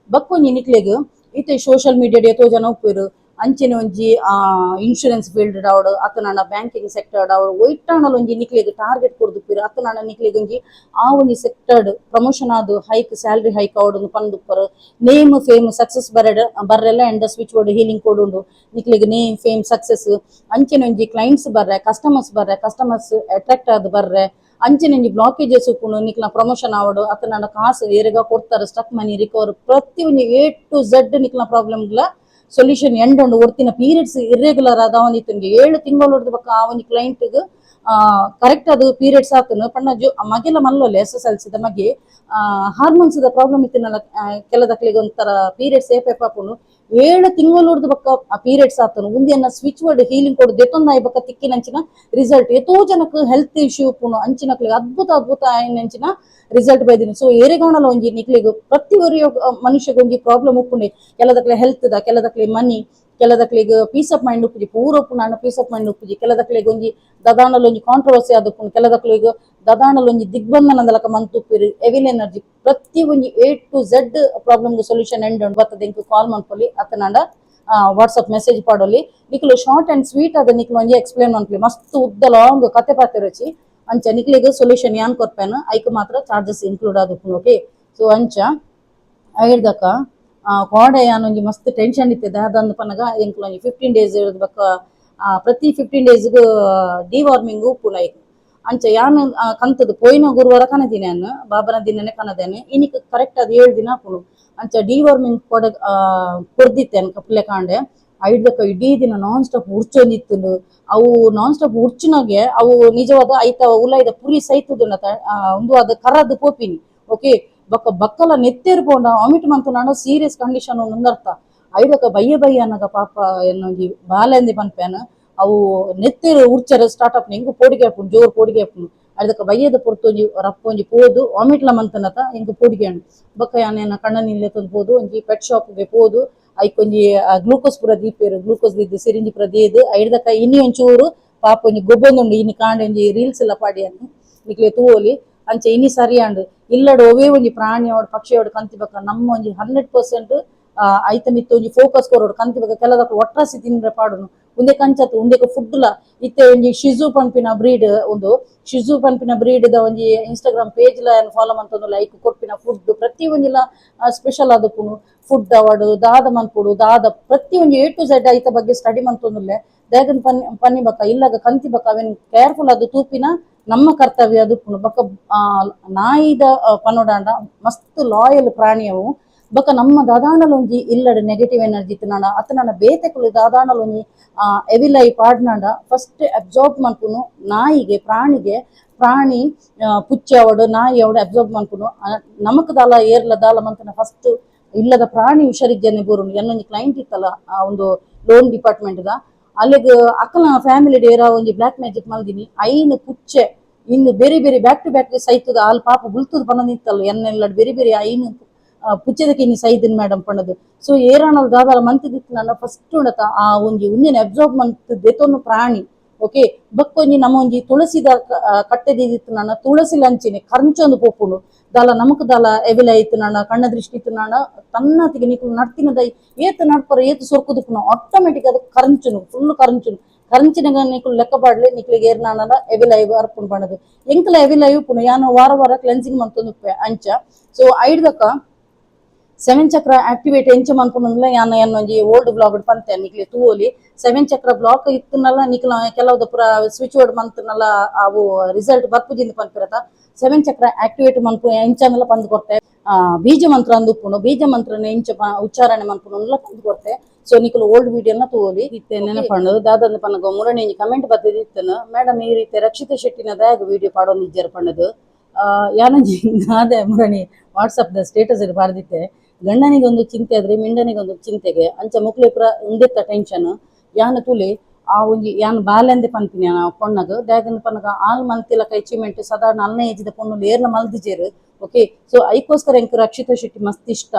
ಬಕ್ಕೊಂಜಿ ನಿಕ್ಲೆಗ್ ಇತ್ತೆ ಸೋಷಿಯಲ್ ಮೀಡಿಯಾ ಏತೋ ಜನ ಉಪ್ಪುವೆರ್. ಅಂಚನೆ ಒಂಜಿ ಇನ್ಶೂರೆನ್ಸ್ ಫೀಲ್ಡ್ ಆವಡ್ ಅತ್ತನಾಂಡ ಬ್ಯಾಂಕಿಂಗ್ ಸೆಕ್ಟರ್ ಆವಡ್, ಒಯ್ಟಾಂಡಲ ಒಂಜಿ ನಿಕ್ಲೆಗ್ ಟಾರ್ಗೆಟ್ ಕೊರ್ದುಪ್ಪೆರ್. ಅತ್ತನಾಂಡ ನಿಕ್ಲೆಗ್ ಒಂಜಿ ಆ ಒಂಜಿ ಸೆಕ್ಟರ್ಡ್ ಪ್ರಮೋಷನ್ ಆದ್ hike salary hike ಆವಡ್ ಪಂದುಪ್ಪರ್. Name fame success ಬರಡ್ ಬರ್ರೆಲ್ಲ and switch board healing code ಉಂಡು. ನಿಕ್ಲೆಗ್ name fame success, ಅಂಚನೆ ಒಂಜಿ ಕ್ಲೈಂಟ್ಸ್ ಬರ್ರೆ, ಕಸ್ಟಮರ್ಸ್ ಬರ್ರೆ, ಕಸ್ಟಮರ್ಸ್ ಅಟ್ರಾಕ್ಟ್ ಆದ್ ಬರ್ರೆ. ಅಂಚನೆ ಒಂಜಿ ಬ್ಲಾಕೇಜಸ್ ಉಪ್ಪುಂಡು, ನಿಕ್ಲ ಪ್ರಮೋಷನ್ ಆವಡು ಅತ್ತನಾಂಡ ಕಾಸು ಏರೆಗ ಕೊಡ್ತಾರೆ ಸ್ಟಕ್ ಮನಿ ರಿಕವರ್, ಪ್ರತಿ ಒಂಜಿ A to Z ನಿಕ್ಲ ಪ್ರಾಬ್ಲಮ್ಗಳ solution end ಉಂಡು. ಒರ್ತಿನ ಪೀರಿಯಡ್ಸ್ ಇರ್ರೆಗ್ಯುಲರ್ ಆದ ಒಂದಿತ್ತು, 7 ತಿಂಗಳು ಬೊಕ್ಕ ಆ ಒಂಜಿ ಕ್ಲೈಂಟ್ಗ್ ಕರೆಕ್ಟ್ ಅದು ಪೀರಿಯಡ್ಸ್ ಆತನು ಪಂಡ ಜೋ ಮಗೆಲ ಮಲ್ಲೊಲ್ಲೆ ಎಸ್ಎಸ್ಎಲ್ಸಿ the ಮಗೆ. ಹಾರ್ಮೋನ್ಸ್ ದ ಪ್ರಾಬ್ಲಮ್ ಇತ್ತಿನಲ್ಲ ಕೆಲದಕ್ಲೆಗ್ ಒಂಥರ ಪೀರಿಯಡ್ಸ್ ಏಪೆ ಆಪುಂಡು. 7 ತಿಂಗಳು ಬೊಕ್ಕ ಆ ಪೀರಿಯಡ್ಸ್ ಆತನು. ಉಂದೆನ್ನ switch word healing ಕೊಡು ದೆತ್ತೊಂದಾಯಿ ಬೊಕ್ಕ ತಿಕ್ಕಿನಂಚಿನ ರಿಸಲ್ಟ್. ಏತೋ ಜನಕ್ ಹೆಲ್ತ್ ಇಶ್ಯೂ ಉಪ್ಪುಂಡು, ಅಂಚಿನಕ್ಲೆಗ್ ಅದ್ಭುತ ಅದ್ಭುತ ಆಯಿನಂಚಿನ ರಿಸಲ್ಟ್ ಬೈದಿನಿ. ಸೊ ಏರೆಗಾಣಲ ಒಂಜಿ ನಿಕ್ಲೆಗ್ ಪ್ರತಿ ಒರಿಯೊ ಮನುಷ್ಯಗ್ ಒಂಜಿ ಪ್ರಾಬ್ಲಮ್ ಉಪ್ಪುಂಡೆ. ಕೆಲದಕ್ಲೆ ಹೆಲ್ತ್ ದ, ಕೆಲದಕ್ಲೆ ಮನಿ, ಕೆಲದಕ್ಲೆಗ್ piece of mind ಉಪ್ಪುಜಿ, ಪೂರ ಉಪ್ಪುಂಡು piece of mind ಉಪ್ಪುಜಿ. ಕೆಲದಕ್ಲೆಗ್ ಒಂಜಿ ದದಾಣಲ ಒಂಜಿ ಕಾಂಟ್ರವರ್ಸಿ ಆದುಪ್ಪುಂಡು. ಕೆಲದಕ್ಲೆಗ್ ದದಾಣಲ ಒಂಜಿ ದಿಗ್ಬಂಧನದಲಕ ಮಂತ್ ಉಪ್ಪೆರ್, ಎವಿಲ್ ಎನರ್ಜಿ. ಪ್ರತಿ ಒಂಜಿ A to Z problem solution end ಉಂಡು. ಬತ್ತದ ಎಂಕ್ ಕಾಲ್ ಮನ್ಪೊಲಿ ಅತ್ತನಾಂಡ ವಾಟ್ಸಪ್ ಮೆಸೇಜ್ ಪಾಡೊಲಿ. ನಿಕ್ಲು short and sweet ಆದ ನಿಕ್ಲು ಒಂಜಿ ಎಕ್ಸ್ಪ್ಲೇನ್ ಮನ್ಪೊಲಿ. ಮಸ್ತ್ ಉದ್ದ ಲಾಂಗ್ ಕತೆ ಪಾತೆರೊಚಿ. ಅಂಚ ನಿಕ್ಲೆಗ್ ಸೊಲ್ಯೂಷನ್ ಯಾನ್ ಕೊರ್ಪೆನ್, ಐಕ್ ಮಾತ್ರ ಚಾರ್ಜಸ್ ಇನ್ಕ್ಲೂಡ್ ಆದುಪ್ಪುಂಡು. ಓಕೆ, ಸೊ ಅಂಚ ಐಡ್ದಕ ಕೋಡೆ ಯಾನ್ ಒಂಜಿ ಮಸ್ತ್ ಟೆನ್ಷನ್ ಇತ್ತೆ. ದಾದಂದ್ ಪನ್ನಗ ಎಂಕ್ಲ ಒಂಜಿ 15 ಡೇಸ್ ಬೊಕ್ಕ ಪ್ರತಿ 15 ಡೇಸ್ಗ್ ಡಿವಾರ್ಮಿಂಗ್ ಉಪ್ಪುಂಡು ಐಕ್. ಅಂಚ ಯಾನ್ ಕಂತದ್ ಪೋಯಿನ ಗುರುವಾರ ಕನದಿನಿ, ಯಾನ್ ಬಾಬನ ದಿನನೇ ಕನದೇನೆ. ಇನಿಕ್ ಕರೆಕ್ಟ್ ಅದು 7 ದಿನ ಆಪುಂಡು. ಅಂಚ ಡಿವಾರ್ಮಿಂಗ್ ಕೊಡ ಕೊರ್ದಿತ್ತೆ ಕಪ್ಲೆ ಕಾಂಡೆ. ಐಡ್ದಕ್ಕ ಇಡೀ ದಿನ ನಾನ್ ಸ್ಟಾಪ್ ಉರ್ಚೊಂದಿತ್ತುಂಡು. ಅವು ನಾನ್ ಸ್ಟಾಪ್ ಉರ್ಚುನಾಗೆ ಅವು ನಿಜವಾದ ಐತ ಉಲಾಯ್ದ ಪುರಿ ಸೈತುದುಂಡತ ಉಂದು ಅದು ಕರದ್ ಪೋಪಿನಿ. ಓಕೆ, ಬೊಕ್ಕ ಬಕ್ಕಲ ನೆತ್ತೆರ್ ಪೋಂಡ ವಾಮಿಟ್ ಮಂತುಂಡಾಂಡ ಸೀರಿಯಸ್ ಕಂಡೀಷನ್ ಉಂದರ್ಥ. ಐದಕ್ಕ ಬಯ್ಯ ಬಯ್ಯ ಅನ್ನಗ ಪಾಪ ಎನ್ನೊಂಜಿ ಬಾಲೆಂದಿ ಪನ್ಪೇನ, ಅವು ನೆತ್ತೆರ್ ಉರ್ಚರ ಸ್ಟಾರ್ಟ್ ಆಪುಂಡು, ಎಂಕ್ ಪೋಡಿಗೆ ಆಪುಂಡು, ಜೋರು ಪೋಡಿಗೆ ಆಪುಂಡು. ಐದಕ್ಕ ಬಯ್ಯದ ಪೊರ್ತು ಒಂಜಿ ರಪ್ಪ ಒಂಜಿ ಪೋದು ವಾಮಿಟ್ಲ ಮಂತನತ ಎಂಕ್ ಪೋಡಿಗೆ ಆಂಡ್. ಬೊಕ್ಕ ಯಾನ್ ಕಣ್ಣ ನೀರ್ಲೆ ಪೋದು ಒಂಜಿ ಪೆಟ್ ಶಾಪ್ಗೆ ಪೋದು ಐಕೊಂಜಿ ಗ್ಲೂಕೋಸ್ ಪೂರ ದೀಪೆರ್. ಗ್ಲೂಕೋಸ್ ದಿದ್ದು ಸಿರಿಂಜಿ ಪೂರ ದೀದ್ ಐಡ್ದಕ್ಕ ಇನಿ ಒಂಚೂರು ಪಾಪ ಒಂಜಿ ಗೊಬ್ಬೊಂದುಂಡು. ಇನಿ ಕಾಂಡೆ ಒಂಜಿ ರೀಲ್ಸ್ ಎಲ್ಲ ಪಾಡಿಯನ್, ನಿಕ್ಲೆ ತೂವೊಲಿ. ಅಂಚ ಇನಿ ಸರಿ ಆಂಡ್. ಇಲ್ಲಡ್ ಒವೇ ಒಂಜಿ ಪ್ರಾಣಿ ಅವಡ್ ಪಕ್ಷಿ ಅವಡ್ ಕಂತಿ ಬೊಕ್ಕ ನಮ್ಮ ಒಂಜಿ 100% ಐತ ಮಿತ್ತ್ ಒಂಜಿ ಫೋಕಸ್ ಕೊರೊಡು. ಕಂತಿ ಬೊಕ್ಕ ಕೆಲದಕ್ಲು ಒಟ್ರಾಸಿ ತಿಂದ್ರೆ ಪಾಡುನು. ಉಂದೆಕ್ ಅಂಚತ್ ಉಂದೆಕ್ ಫುಡ್ಲ ಇತ್ತೆ ಒಂಜಿ ಶಿಜು ಪನ್ಪಿನ ಬ್ರೀಡ್, ಉಂದು ಶಿಜು ಪನ್ಪಿನ ಬ್ರೀಡ್ ದ ಒಂಜಿ ಇನ್ಸ್ಟಾಗ್ರಾಮ್ ಪೇಜ್ ಲ ಫಾಲೋ ಮಂತೊಂದು ಲೈಕ್ ಕೊರ್ಪಿನ ಫುಡ್ ಪ್ರತಿ ಒಂಜಿಲ ಸ್ಪೆಷಲ್ ಆದುಪ್ಪುಂಡು. ಫುಡ್ ಅವಡ್ ದಾದ ಮನ್ಪೊಡು ದಾದ ಪ್ರತಿ ಒಂಜಿ A to Z ಐತ ಬಗ್ಗೆ ಸ್ಟಡಿ ಮಂತೊಂದುಲ್ಲೆ. ದಾಯೆಗಂದ್ ಪನ್ನಿ ಪನ್ನಿ ಬೊಕ್ಕ ಇಲ್ಲಗ ಕಂತಿ ಬೊಕ್ಕ ಅವೆನ್ ಕೇರ್ಫುಲ್ ಅದು ತೂಪಿನ ನಮ್ಮ ಕರ್ತವ್ಯ ಅದು. ಬೊಕ್ಕ ನಾಯಿದ ಪನೊಡಾಂಡ ಮಸ್ತ್ ಲಾಯಲ್ ಪ್ರಾಣಿ ಅವು. ಬೊಕ್ಕ ನಮ್ಮ ದಾದಾಂಡಲ ಒಂಜಿ ಇಲ್ಲಡ್ ನೆಗೆಟಿವ್ ಎನರ್ಜಿ ಇತ್ತುಂಡ ಅತ್ತನಾಂಡ ಬೇತೆಕುಲು ದಾದಾಂಡಲ ಒಂಜಿ ಎವಿಲೈ ಪಾಡ್ನಾಂಡ ಫಸ್ಟ್ ಅಬ್ಸಾರ್ಬ್ ಮನ್ಪುನು ನಾಯಿಗೆ, ಪ್ರಾಣಿಗೆ. ಪ್ರಾಣಿ ಪುಚ್ಚೆ ಅವಡು ನಾಯಿ ಅವಡು ಅಬ್ಸಾರ್ಬ್ ಮನ್ಪುನು. ನಮಕ್ ದಾಲ ಏರ್ಲ ದಾಲ ಮಂತನ ಫಸ್ಟ್ ಇಲ್ಲದ ಪ್ರಾಣಿ ಹುಷಾರಿಜ್ಜನೆ ಬೂರುಂಡು. ಎನ್ನೊಂಜಿ ಕ್ಲೈಂಟ್ ಇತ್ತಲ್ಲ, ಆ ಒಂದು ಲೋನ್ ಡಿಪಾರ್ಟ್ಮೆಂಟ್ ದ ಅಲ್ಲಿಗೆ ಅಕ್ಕನ ಫ್ಯಾಮಿಲಿ ಡೇರ ಒಂಜಿ ಬ್ಲಾಕ್ ಮ್ಯಾಜಿಕ್ ಮಲ್ದಿನಿ ಐನು ಪುಚ್ಚೆ ಇನ್ನು ಬೇರೆ ಬೇರೆ back to back ಸೈತದ all ಪಾಪ ಬುಲ್ತದ ಪನ ನಿತ್ತಲ್ಲ ಎನ್ನೆಲ್ಲ ಬೇರೆ ಬೇರೆ ಐನು ಪುಚ್ಚೆದಕ್ಕೆ ಇನ್ನು ಸೈದಿನ ಮೇಡಮ್ ಪಣ್ಣದು. ಸೊ ಏರಾಣಲ್ ದಾದಾಲ ಮಂತಿದಿತ್ತು ನನ್ನ ಫಸ್ಟ್ ಉಂಡತ ಆ ಒಂಜಿ ಉಂದಿನ ಅಬ್ಸಾರ್ಬ್ ಮಂತ್ ದೆತೊನ್ನು ಪ್ರಾಣಿ. ಓಕೆ, ಬಕ್ಕೊಂಜಿ ನಮ್ಮ ಒಂಜಿ ತುಳಸಿದ ಕಟ್ಟೆದಿತ್ತು ನನ್ನ ತುಳಸಿ ಲಂಚಿನಿ ಕರ್ಂಚೊಂದು ಪೋಪುಂಡು ದಾಲ ನಮಕ್ ದಾಲ ಎವಿಲ ಇತ್ತು ನನ್ನ ಕಣ್ಣ ದೃಷ್ಟಿ ಇತ್ತು ನನ್ನ ತನ್ನತಿಗೆ ನಿಕುಲು ನಡ್ತಿನ ದೈ ಏತ್ ನಡ್ಪರ ಏತ್ ಸೊರ್ಕುದುಪ್ಪುನ ಆಟೋಮೆಟಿಕ್ ಅದು ಕರಂಚುನು ಫುಲ್ ಕರಂಚುನು ಕರಂಚಿನಗ ನಿಕುಲು ಲೆಕ್ಕ ಪಾಡ್ಲೆ ನಿಕ್ಲಿಗೆ ಏರ್ನಾನಲ ಎವಿಲ ಅರ್ಪುಂಡು ಪಣದು ಎಂಕಲ ಎವಿಲ ಇಪ್ಪುನು ಯಾನು ವಾರ ವಾರ ಕ್ಲೆನ್ಸಿಂಗ್ ಮಂತೊಂದು ಅಂಚ. ಸೊ ಐಡ್ದಕ್ಕ ಸೆವೆನ್ ಚಕ್ರ ಆಕ್ಟಿವೇಟ್ ಎಂಚ ಮನ್ಪುನಂದ್ಲ ಯಾನ್ ಎನ್ನೊಂಜಿ ಓಲ್ಡ್ ಬ್ಲಾಗ್ ಪಂತೆ ನಿಕ್ಲೆ ತೂವೊಲಿ. ಸೆವೆನ್ ಚಕ್ರ ಬ್ಲಾಕ್ ಇತ್ತುನಲ್ಲ ನಿಕ್ಲ ಕೆಲವುದ ಪೂರ ಸ್ವಿಚ್ ಬೋರ್ಡ್ ಮಂತ್ನಲ್ಲ ಅವು ರಿಸಲ್ಟ್ ಬರ್ಪುಜಿಂದ ಪನ್ಪಿರತ. ಸೆವೆನ್ ಚಕ್ರ ಆಕ್ಟಿವೇಟ್ ಮನ್ಪು ಎಂಚಂದಲ ಪಂದ್ ಕೊರ್ತೆ. ಬೀಜ ಮಂತ್ರ ಅಂದ್ ಉಪ್ಪುಂಡು, ಬೀಜ ಮಂತ್ರನ ಎಂಚ ಉಚ್ಚಾರಣೆ ಮನ್ಪುನಂದ್ಲ ಪಂದ್ ಕೊರ್ತೆ. ಸೊ ನಿಕುಲು ಓಲ್ಡ್ ವಿಡಿಯೋನ ತೂವೊಲಿ. ಇತ್ತೆ ನೆನಪಂಡು ದಾದಂದ ಪನಗ ಮುರಣಿ ಕಮೆಂಟ್ ಬತ್ತಿದಿತ್ತನು, ಮೇಡಮ್ ಈ ರೀತಿ ರಕ್ಷಿತ ಶೆಟ್ಟಿನ ದಾಯಗ ವಿಡಿಯೋ ಪಾಡೊಂದಿಜ್ಜರ್ ಪಂಡದು. ಯಾನೊಂಜಿ ಗಾದೆ ಮುರಣಿ WhatsApp the status ಪಾಡ್ದಿತ್ತೆ, ಗಂಡನಿಗೊಂದು ಚಿಂತೆ ಆದ್ರೆ ಮಿಂಡನಿಗೊಂದು ಚಿಂತೆಗೆ ಅಂಚ ಮುಕ್ಲೆ ಪೂರ ಉಂದೆತ್ತ ಟೆನ್ಷನ್. ಯಾನ ತೂಲೆ ಆ ಒಂಜಿ ಯಾನ್ ಬಾಲೆಂದೆ ಪನ್ಪಿನಿ ಯಾನ್ ಪೊಣ್ಣಗ್ ದಾಯೆಗಂದ್ ಪನ್ನಗ ಆಲ್ ಮಲ್ತಿಲಕ ಅಚೀವ್ಮೆಂಟ್ ಸಾಧಾರಣ ಅಲ್ನ ಏಜ್ದ ಪೊಣ್ಣುಲು ಏರ್ಲ ಮಲ್ದಿಜೆರ್. ಓಕೆ, ಸೊ ಐಕೋಸ್ಕರ ಎಂಕ್ ರಕ್ಷಿತಾ ಶೆಟ್ಟಿ ಮಸ್ತ್ ಇಷ್ಟ.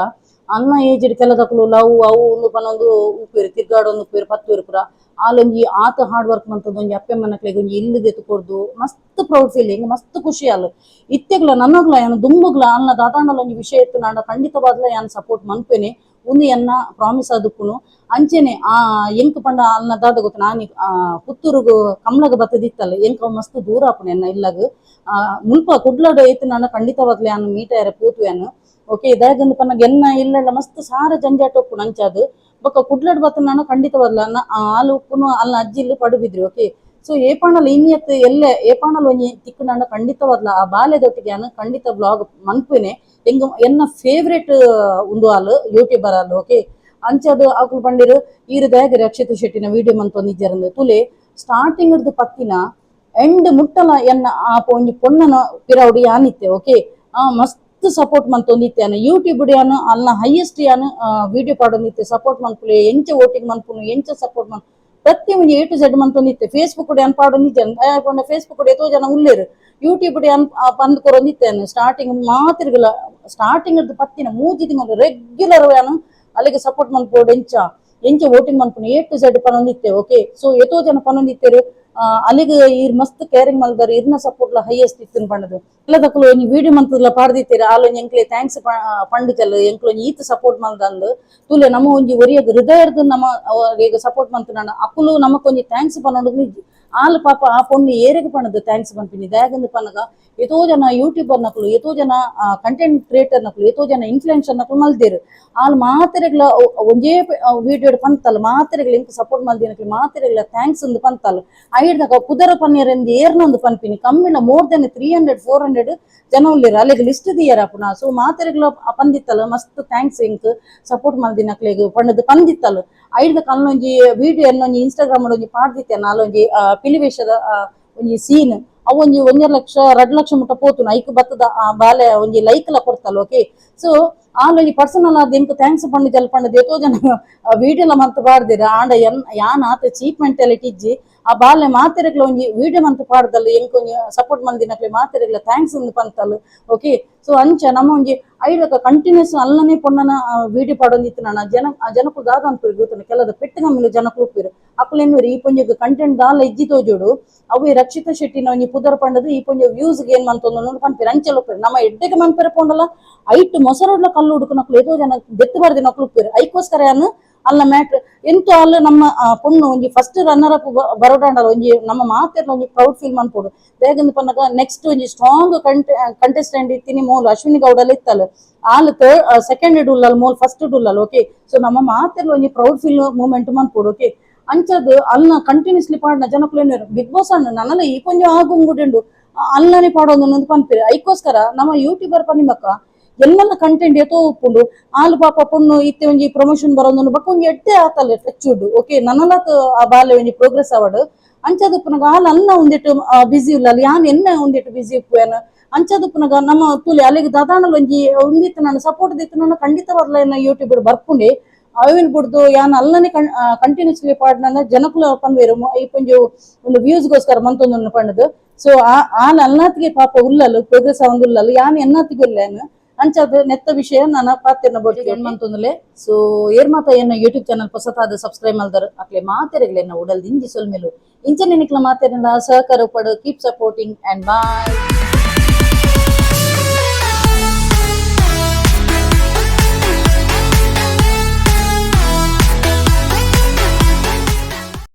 ಅಲ್ನ ಏಜ್ ಕೆಲದಕುಲು ಲವ್ ಅವು ಉಂದು ಪನೊಂದು ಉಪ್ಪೇರು ತಿರ್ಗಾಡೊಂದು ಉಪ್ಪೇರು ಪತ್ತುವೇರು ಪೂರ. ಆಲೊಂಜಿ ಆತ ಹಾರ್ಡ್ ವರ್ಕ್ ಮಂತದ ಒಂಜಿ ಅಪ್ಪೆ ಅಮ್ಮನಕ್ಲೆಗ್ ಒಂಜಿ ಇಲ್ಲ್ ದೆತ್ತ್ ಕೊರ್ದು ಮಸ್ತ್ ಪ್ರೌಡ್ ಫೀಲಿಂಗ್, ಮಸ್ತ್ ಖುಷಿ ಆಲ್. ಇತ್ತೆಗ್ಲ ನನಗ್ಲ ಯಾನ್ ದುಂಬುಗ್ಲ ಅಲ್ನ ದಾದಾಂಡಲ ಒಂಜಿ ವಿಷಯ ಇತ್ತು ನಾಂಡ ಖಂಡಿತವಾದ್ಲ ಯಾನ್ ಸಪೋರ್ಟ್ ಮನ್ಪೇನೆ, ಉಂದು ಎನ್ನ ಪ್ರಾಮಿಸ್ ಆದುಪ್ಪುನು. ಅಂಚೆನೆ ಆ ಎಂಕ್ ಪಂಡ ಅಲ್ನ ದಾದ ಗೊತ್ತ, ನಾನ್ ಪುತ್ತೂರುಗು ಕಮ್ಲಗ ಬತ್ತದಿತ್ತಲ್ಲ, ಎಂಕ್ ಅವು ಮಸ್ತ್ ದೂರ ಆಪುಂಡು ಎನ್ನ ಇಲ್ಲಗ್. ಮುಲ್ಪ ಕುಡ್ಲಡ್ ಇತ್ತು ನಾನ ಖಂಡಿತವಾಗ್ಲ ಯಾನ್ ಮೀಟ್ ಆಯೆರೆ ಪೋತುವೆನ್. ಓಕೆ, ದಾಯೆಗಂದ್ ಪನ್ನಗ ಎನ್ನ ಇಲ್ಲಲ್ಲ ಮಸ್ತ್ ಸಾರ ಜಂಜಾಟ ಉಪ್ಪುಂಡು ಅಂಚಾದ್. ಬೊಕ್ಕ ಕುಡ್ಲಡ್ ಬತ್ತ ನಾನು ಖಂಡಿತವಾದ್ಲ ಆಲ್ ಉಪ್ಪುನು ಅಲ್ನ ಅಜ್ಜಿಲ್ಲು ಪಡುಬಿದ್ರಿ. ಓಕೆ, ಸೊ ಏಪಾಂಡಲ ಇನ್ನಿಯತ್ ಎಲ್ಲೆ ಏಪಾಂಡಲ ಒಂಜಿ ತಿಕ್ಕುನಾಂಡ ಖಂಡಿತವಾದ್ಲ ಆ ಬಾಲೆದೊಟ್ಟಿಗೆ ಯಾನ್ ಖಂಡಿತ ಬ್ಲಾಗ್ ಮನ್ಪುನೆ. ಎಂಗ್ ಎನ್ನ ಫೇವ್ರೇಟ್ ಉಂದು ಆಲ್ ಯೂಟ್ಯೂಬರ್ ಆಲ್. ಓಕೆ, ಅಂಚಾದ್ ಅಕುಲು ಪಂಡಿರು ಈರ್ ದಾಯೆಗ್ ರಕ್ಷಿತ ಶೆಟ್ಟಿನ ವಿಡಿಯೋ ಮಂತೊಂದಿಜ್ಜರಂದ್. ತುಲೆ ಸ್ಟಾರ್ಟಿಂಗ್ ಡ್ದು ಪತ್ತಿನ ಎಂಡ್ ಮುಟ್ಟಲ ಎನ್ನ ಆ ಒಂಜಿ ಪೊಣ್ಣನ ಪಿರವುಡು ಯಾನಿತ್ತೆ. ಓಕೆ, ಆ ಮಸ್ತ್ ಸಪೋರ್ಟ್ ಮಂತೊಂದಿತ್ತೆ ಯಾನ್ ಯೂಟ್ಯೂಬ್ ಯಾನ್ ಅಲ್ನ ಹೈಯೆಸ್ಟ್ ಯಾನ್ ವಿಡಿಯೋ ಪಾಡೊಂದಿತ್ತೆ. ಸಪೋರ್ಟ್ ಮನ್ಪುಲೆ, ಎಂಚ ವೋಟಿಂಗ್ ಮನ್ಪುನು, ಎಂಚ ಸಪೋರ್ಟ್ ಮನ್ ಪ್ರತಿ ಒಂಜಿ A to Z ಮಂತೊಂದಿತ್ತೆ. Facebook ಯಾನ್ ಪಾಡೊಂದಿಜ್ಜೆ, ಪಂಡ ಫೇಸ್ಬುಕ್ ಏತೋ ಜನ ಉಲ್ಲೇರು. ಯೂಟ್ಯೂಬ್ ಯಾನ್ ಪಂದ್ ಕೊರೊಂದಿತ್ತೆ. ಸ್ಟಾರ್ಟಿಂಗ್ ಮಾತಿರ್ಗಲ ಸ್ಟಾರ್ಟಿಂಗ್ ಪತ್ತಿನ ಮೂಜಿ ತಿಂಗಳು ರೆಗ್ಯುಲರ್ ಯಾನ್ ಅಲ್ಲಿಗೆ ಸಪೋರ್ಟ್ ಮನ್ಪೋಡು, ಎಂಚ ಎಂಚ ವೋಟಿಂಗ್ ಮನ್ಪುನು A to Z ಪನೊಂದಿತ್ತೆ. Okay, so ಏತೋ ಜನ ಪನೊಂದಿತ್ತೆರು ಅಲ್ಲಿಗೆ ಈರ್ ಮಸ್ತ್ ಕೇರಿಂಗ್ ಮಲ್ದಾರ, ಇರ್ನ ಸಪೋರ್ಟ್ ಲ ಹೈಯೆಸ್ಟ್ ಇತ್ತಿನ ಪಂಡದು. ಎಲ್ಲದಕ್ಕೂ ಒಂಜಿ ವಿಡಿಯೋ ಮಂತುಲ ಪಾಡ್ದಿತ್ತೀರ, ಆಲ್ ಒಂಜಿ ಎಂಕ್ಲೆ thanks ಪಂಡಿತಲ್ಲ, ಎಂಕ್ಲು ಒಂಜಿ ಈತ್ ಸಪೋರ್ಟ್ ಮಲ್ದಂದು. ತೂಲೆ ನಮ್ಮ ಒಂಜಿ ಒರಿಯಗ್ ಹೃದಯರ್ದು ನಮ್ಮ ಈಗ ಸಪೋರ್ಟ್ ಮಂತುನಾಂಡ ಅಕುಲು ನಮಕ್ ಒಂಜಿ thanks ಪನೊಂದು. ಆಲ್ ಪಾಪ ಆ ಪೊಣ್ಣು ಏರೆಗ್ ಪಣದು thanks ಪನ್ಪಿನಿ? ದಾಯೆಗಂದ್ ಪನ್ನಗ ಏತೋ ಜನ ಯೂಟ್ಯೂಬರ್ ನಕುಲು, ಏತೋ ಜನ ಕಂಟೆಂಟ್ ಕ್ರಿಯೇಟರ್ ನಕುಲು, ಏತೋ ಜನ ಇನ್ಫ್ಲುಯೆನ್ಸರ್ ನಕುಲು ಮಲ್ದೇರು. ಆಲ್ ಮಾತೆರೆಗ್ಲ ಒಂಜೇ ವಿಡಿಯೋ ಪಂತಲ್, ಮಾತೆರೆಗ್ಲ ಎಂಕ್ ಸಪೋರ್ಟ್ ಮಲ್ದಿನಕ್ಲು ಮಾತೆರೆಗ್ಲ thanks ಅಂದ್ ಪಂತಲ್. ಐಡ್ದಕ ಪುದರ ಪನ್ಯರೆಂದು ಏರ್ನೊಂದು ಪನ್ಪಿನಿ ಕಮ್ಮಿಲ ಮೋರ್ ದೆನ್ 300 400 ಜನ ಉಲ್ಲೇರು, ಅಲ್ಲಿಗೆ ಲಿಸ್ಟ್ ದಿಯರ ಪುನಃ. ಸೊ ಮಾತೆರೆಗ್ಲ ಪಂದಿತ್ತಲ್ ಮಸ್ತ್ thanks ಎಂಕ್ ಸಪೋರ್ಟ್ ಮಲ್ದಿನಕ್ಲೆಗ್ ಪಂಡದು ಪಂದಿತ್ತಲ್. ಐಡ್ದಕ ಅಲ್ಲೊಂಜಿ ವಿಡಿಯೋ ಎನ್ನೊಂಜಿ ಇನ್ಸ್ಟಾಗ್ರಾಮ್ ಒಂಜಿ ಪಾಡ್ದಿತ್ತೆ ನಾಲೊಂಜಿ ಪಿಲಿವೇಶದ ಒಂಜಿ ಸೀನ್, ಅವು ಒಂಜಿ 1.5 ಲಕ್ಷ 2 ಲಕ್ಷ ಮುಟ್ಟ ಪೋತುನು. ಐಕ್ ಬತ್ತದ ಆ ಬಾಲೆ ಒಂಜಿ ಲೈಕ್ ಲ ಕೊಡ್ತಲ್ಲ. ಓಕೆ, ಸೊ ಆಲೊಂಜಿ ಪರ್ಸನಲ್ ಆದ್ ಎಂಕ್ thanks ಪಂಡ ಜಲ್ ಪಂಡದು ಏತೋ ಜನ ವಿಡಿಯೋಲ ಮಂತ್ ಪಾಡ್ದಿರ. ಆಂಡ ಎನ್ ಯಾನ್ ಆತ ಚೀಪ್ ಮೆಂಟಾಲಿಟಿ ಇಜ್ಜಿ. ಆ ಬಾಲೆ ಮಾತೆರೆಗ್ಲ ಒಂಜಿ ವಿಡಿಯೋ ಮಂತ್ ಪಾಡ್ದಲ್ಲ, ಎಂಕ್ ಒಂಜಿ ಸಪೋರ್ಟ್ ಮಲ್ದಿನಕ್ಲೆ ಮಾತೆರೆಗ್ಲ thanks ಅಂದ್ ಪಂತಲ್. ಓಕೆ, ಸೊ ಅಂಚ ನಮ್ಮ ಒಂಜಿ ಐಡಕ ಕಂಟಿನ್ಯೂಸ್ ಅಲ್ಲನೆ ಪೊಣ್ಣನ ವಿಡಿಯೋ ಪಾಡೊಂದಿತ್ತು. ನಾನ ಜನ ಆ ಜನಕುಲು ದಾದ ಅನ್ಪುರು ಗೊತ್ತುಂಡು, ಕೆಲದ ಪೆಟ್ಟು ಗಮ್ಮಿಲು ಜನಕುಲು ಉಪ್ಪುರು. ಅಕುಲು ಎನ್ನುವೆರ್ ಈ ಪೊಂಜಗ್ ಕಂಟೆಂಟ್ ದಾಲ ಇಜ್ಜಿ ತೋಜೋಡು, ಅವು ರಕ್ಷಿತಾ ಶೆಟ್ಟಿನ ಒಂಜಿ ಪುದರ್ ಪಂಡದು ಈ ಪೊಂಜ ವ್ಯೂಸ್ ಗೇನ್ ಮಂತೊಂದು ಪನ್ಪೆರ್. ಅಂಚೆಲ ಉಪ್ಪುರು ನಮ್ಮ ಎಡ್ಡೆಗೆ ಮನ್ಪೆರೆ ಪೋಂಡಲ ಐಟ್ ಮೊಸರುಡ್ಲ ಕಲ್ಲು ಹುಡುಕನಕ್ಲು ಏತೋ ಜನ ದೆತ್ತು ಬರ್ದಿನಕ್ಲು ಉಪ್ಪುರು. ಐಕೋಸ್ಕರ ಯಾನ್ ಅಲ್ಲ ಮ್ಯಾಟ್ರ್ ಎಂತ ಅಲ್ಲ ನಮ್ಮ ಪೊಣ್ಣು ಒಂಜಿ first runner up ಬರೋಡಾಂಡಲ ಒಂಜಿ ನಮ್ಮ ಮಾತೆರ್ಲ ಒಂಜಿ ಪ್ರೌಡ್ ಫೀಲ್ ಮನ್ಪೊಡು. ದಾಯೆಗಂದ್ ಪನ್ನಗ ನೆಕ್ಸ್ಟ್ ಒಂಜಿ ಸ್ಟ್ರಾಂಗ್ ಕಂಟೆಸ್ಟೆಂಟ್ ಇತ್ತಿನಿ ಮೋಲು ಅಶ್ವಿನಿ ಗೌಡಲ ಇತ್ತಲ್. ಆಲ್ ಥರ್ಡ್ ಸೆಕೆಂಡ್ ಡುಲ್ಲಲ್, ಮೋಲ್ ಫಸ್ಟ್ ಡುಲ್ಲಲ್. ಓಕೆ, ಸೊ ನಮ್ಮ ಮಾತೆರ್ಲ ಒಂಜಿ proud feel moment ಮನ್ಪೊಡು. Okay, ಅಂಚದ್ ಅಲ್ನ ಕಂಟಿನ್ಯೂಸ್ಲಿ ಪಾಡ್ನ ಜನಕುಲು ಏನೇರು ಬಿಗ್ ಬಾಸ್ ಅಣ್ಣ ನನಲ ಈ ಪೊಂಜಿ ಆಗುಂಗುಡುಂಡು ಅಲ್ಲನೆ ಪಾಡೊಂದು ಪನ್ಪೆರ್. ಐಕೋಸ್ಕರ ನಮ್ಮ ಯೂಟ್ಯೂಬರ್ ಪನಿಮಕ್ಕ ಎಲ್ಲನ ಕಂಟೆಂಟ್ ಏತೋ ಉಪ್ಪುಂಡು. ಆಲ್ ಪಾಪ ಪೊಣ್ಣು ಇತ್ತೆ ಒಂಜಿ ಪ್ರಮೋಷನ್ ಬರೋಂದು ಬೊಕ್ಕ ಒಂಜಿ ಎಡ್ಡೆ ಆತಲ್ಲ ಟಚ್ ಓಕೆ, ನನಲತ್ ಆ ಬಾಲೆ ಒಂಜಿ ಪ್ರೋಗ್ರೆಸ್ ಆವಡ್. ಅಂಚದುಪ್ಪುನಗ ಆಲ್ ಅನ್ನ ಒಂದಿಟ್ಟು ಬಿಸಿ ಉಲ್ಲಲ್, ಯಾನ್ ಎನ್ನ ಒಂದಿಟ್ಟು ಬಿಸಿ ಉಪ್ಪುವೇನ. ಅಂಚದುಪ್ಪುನಗ ನಮ್ಮ ತೂಲೆ ಅಲ್ಲಿಗೆ ದಾದಾಣಲ್ ಒಂಜಿ ಒಂದಿತ್ತು ನಾನು ಸಪೋರ್ಟ್ ದಿತ್ತು ನಾನು ಖಂಡಿತವಾದ್ಲ ಎನ್ನ ಯೂಟ್ಯೂಬ್ ಬರ್ಪುಂಡೆ. ಅವೆನ್ ಬುಡ್ದು ಯಾನ್ ಅಲ್ಲನೆ ಕಂಟಿನ್ಯೂಸ್ಲಿ ಪಾಡ್ನ ಜನಕುಲು ಪನ್ವೇರು ಈ ಪೊಂಜು ಒಂದು ವ್ಯೂಸ್ಗೋಸ್ಕರ ಮಂತೊಂದು ಪಂಡದು. ಸೊ ಆ ಆನ್ ಅಲ್ನಾತಿಗೆ ಪಾಪ ಉಲ್ಲಲು ಪ್ರೋಗ್ರೆಸ್ ಆವೊಂದು ಉಲ್ಲಲು, ಯಾನ್ ಎನ್ನಾತಿಗೆ ಉಲ್ಲೇನು. ಅಂಚಾದ್ ನೆತ್ತ ವಿಷಯ ನಾನು ಪಾತೆರ್ನ ಬೋಡ್ತಿ ಮಂತೊಂದುಲೆ. ಸೊ ಏರ್ ಮಾತ ಎನ್ನ ಯೂಟ್ಯೂಬ್ ಚಾನಲ್ ಪೊಸತಾದ ಸಬ್ಸ್ಕ್ರೈಬ್ ಮಲ್ದರ್, ಅಕ್ಲೆ ಮಾತೆರೆಗ್ಲೆ ಎನ್ನ ಉಡಲ್ ದಿಂಜಿ ಸೊಲ್ಮೆಲು. ಇಂಚನೆ ನಿಕ್ಲ ಮಾತೆರ್ನ ಸಹಕಾರ ಪಡು. Keep supporting and bye.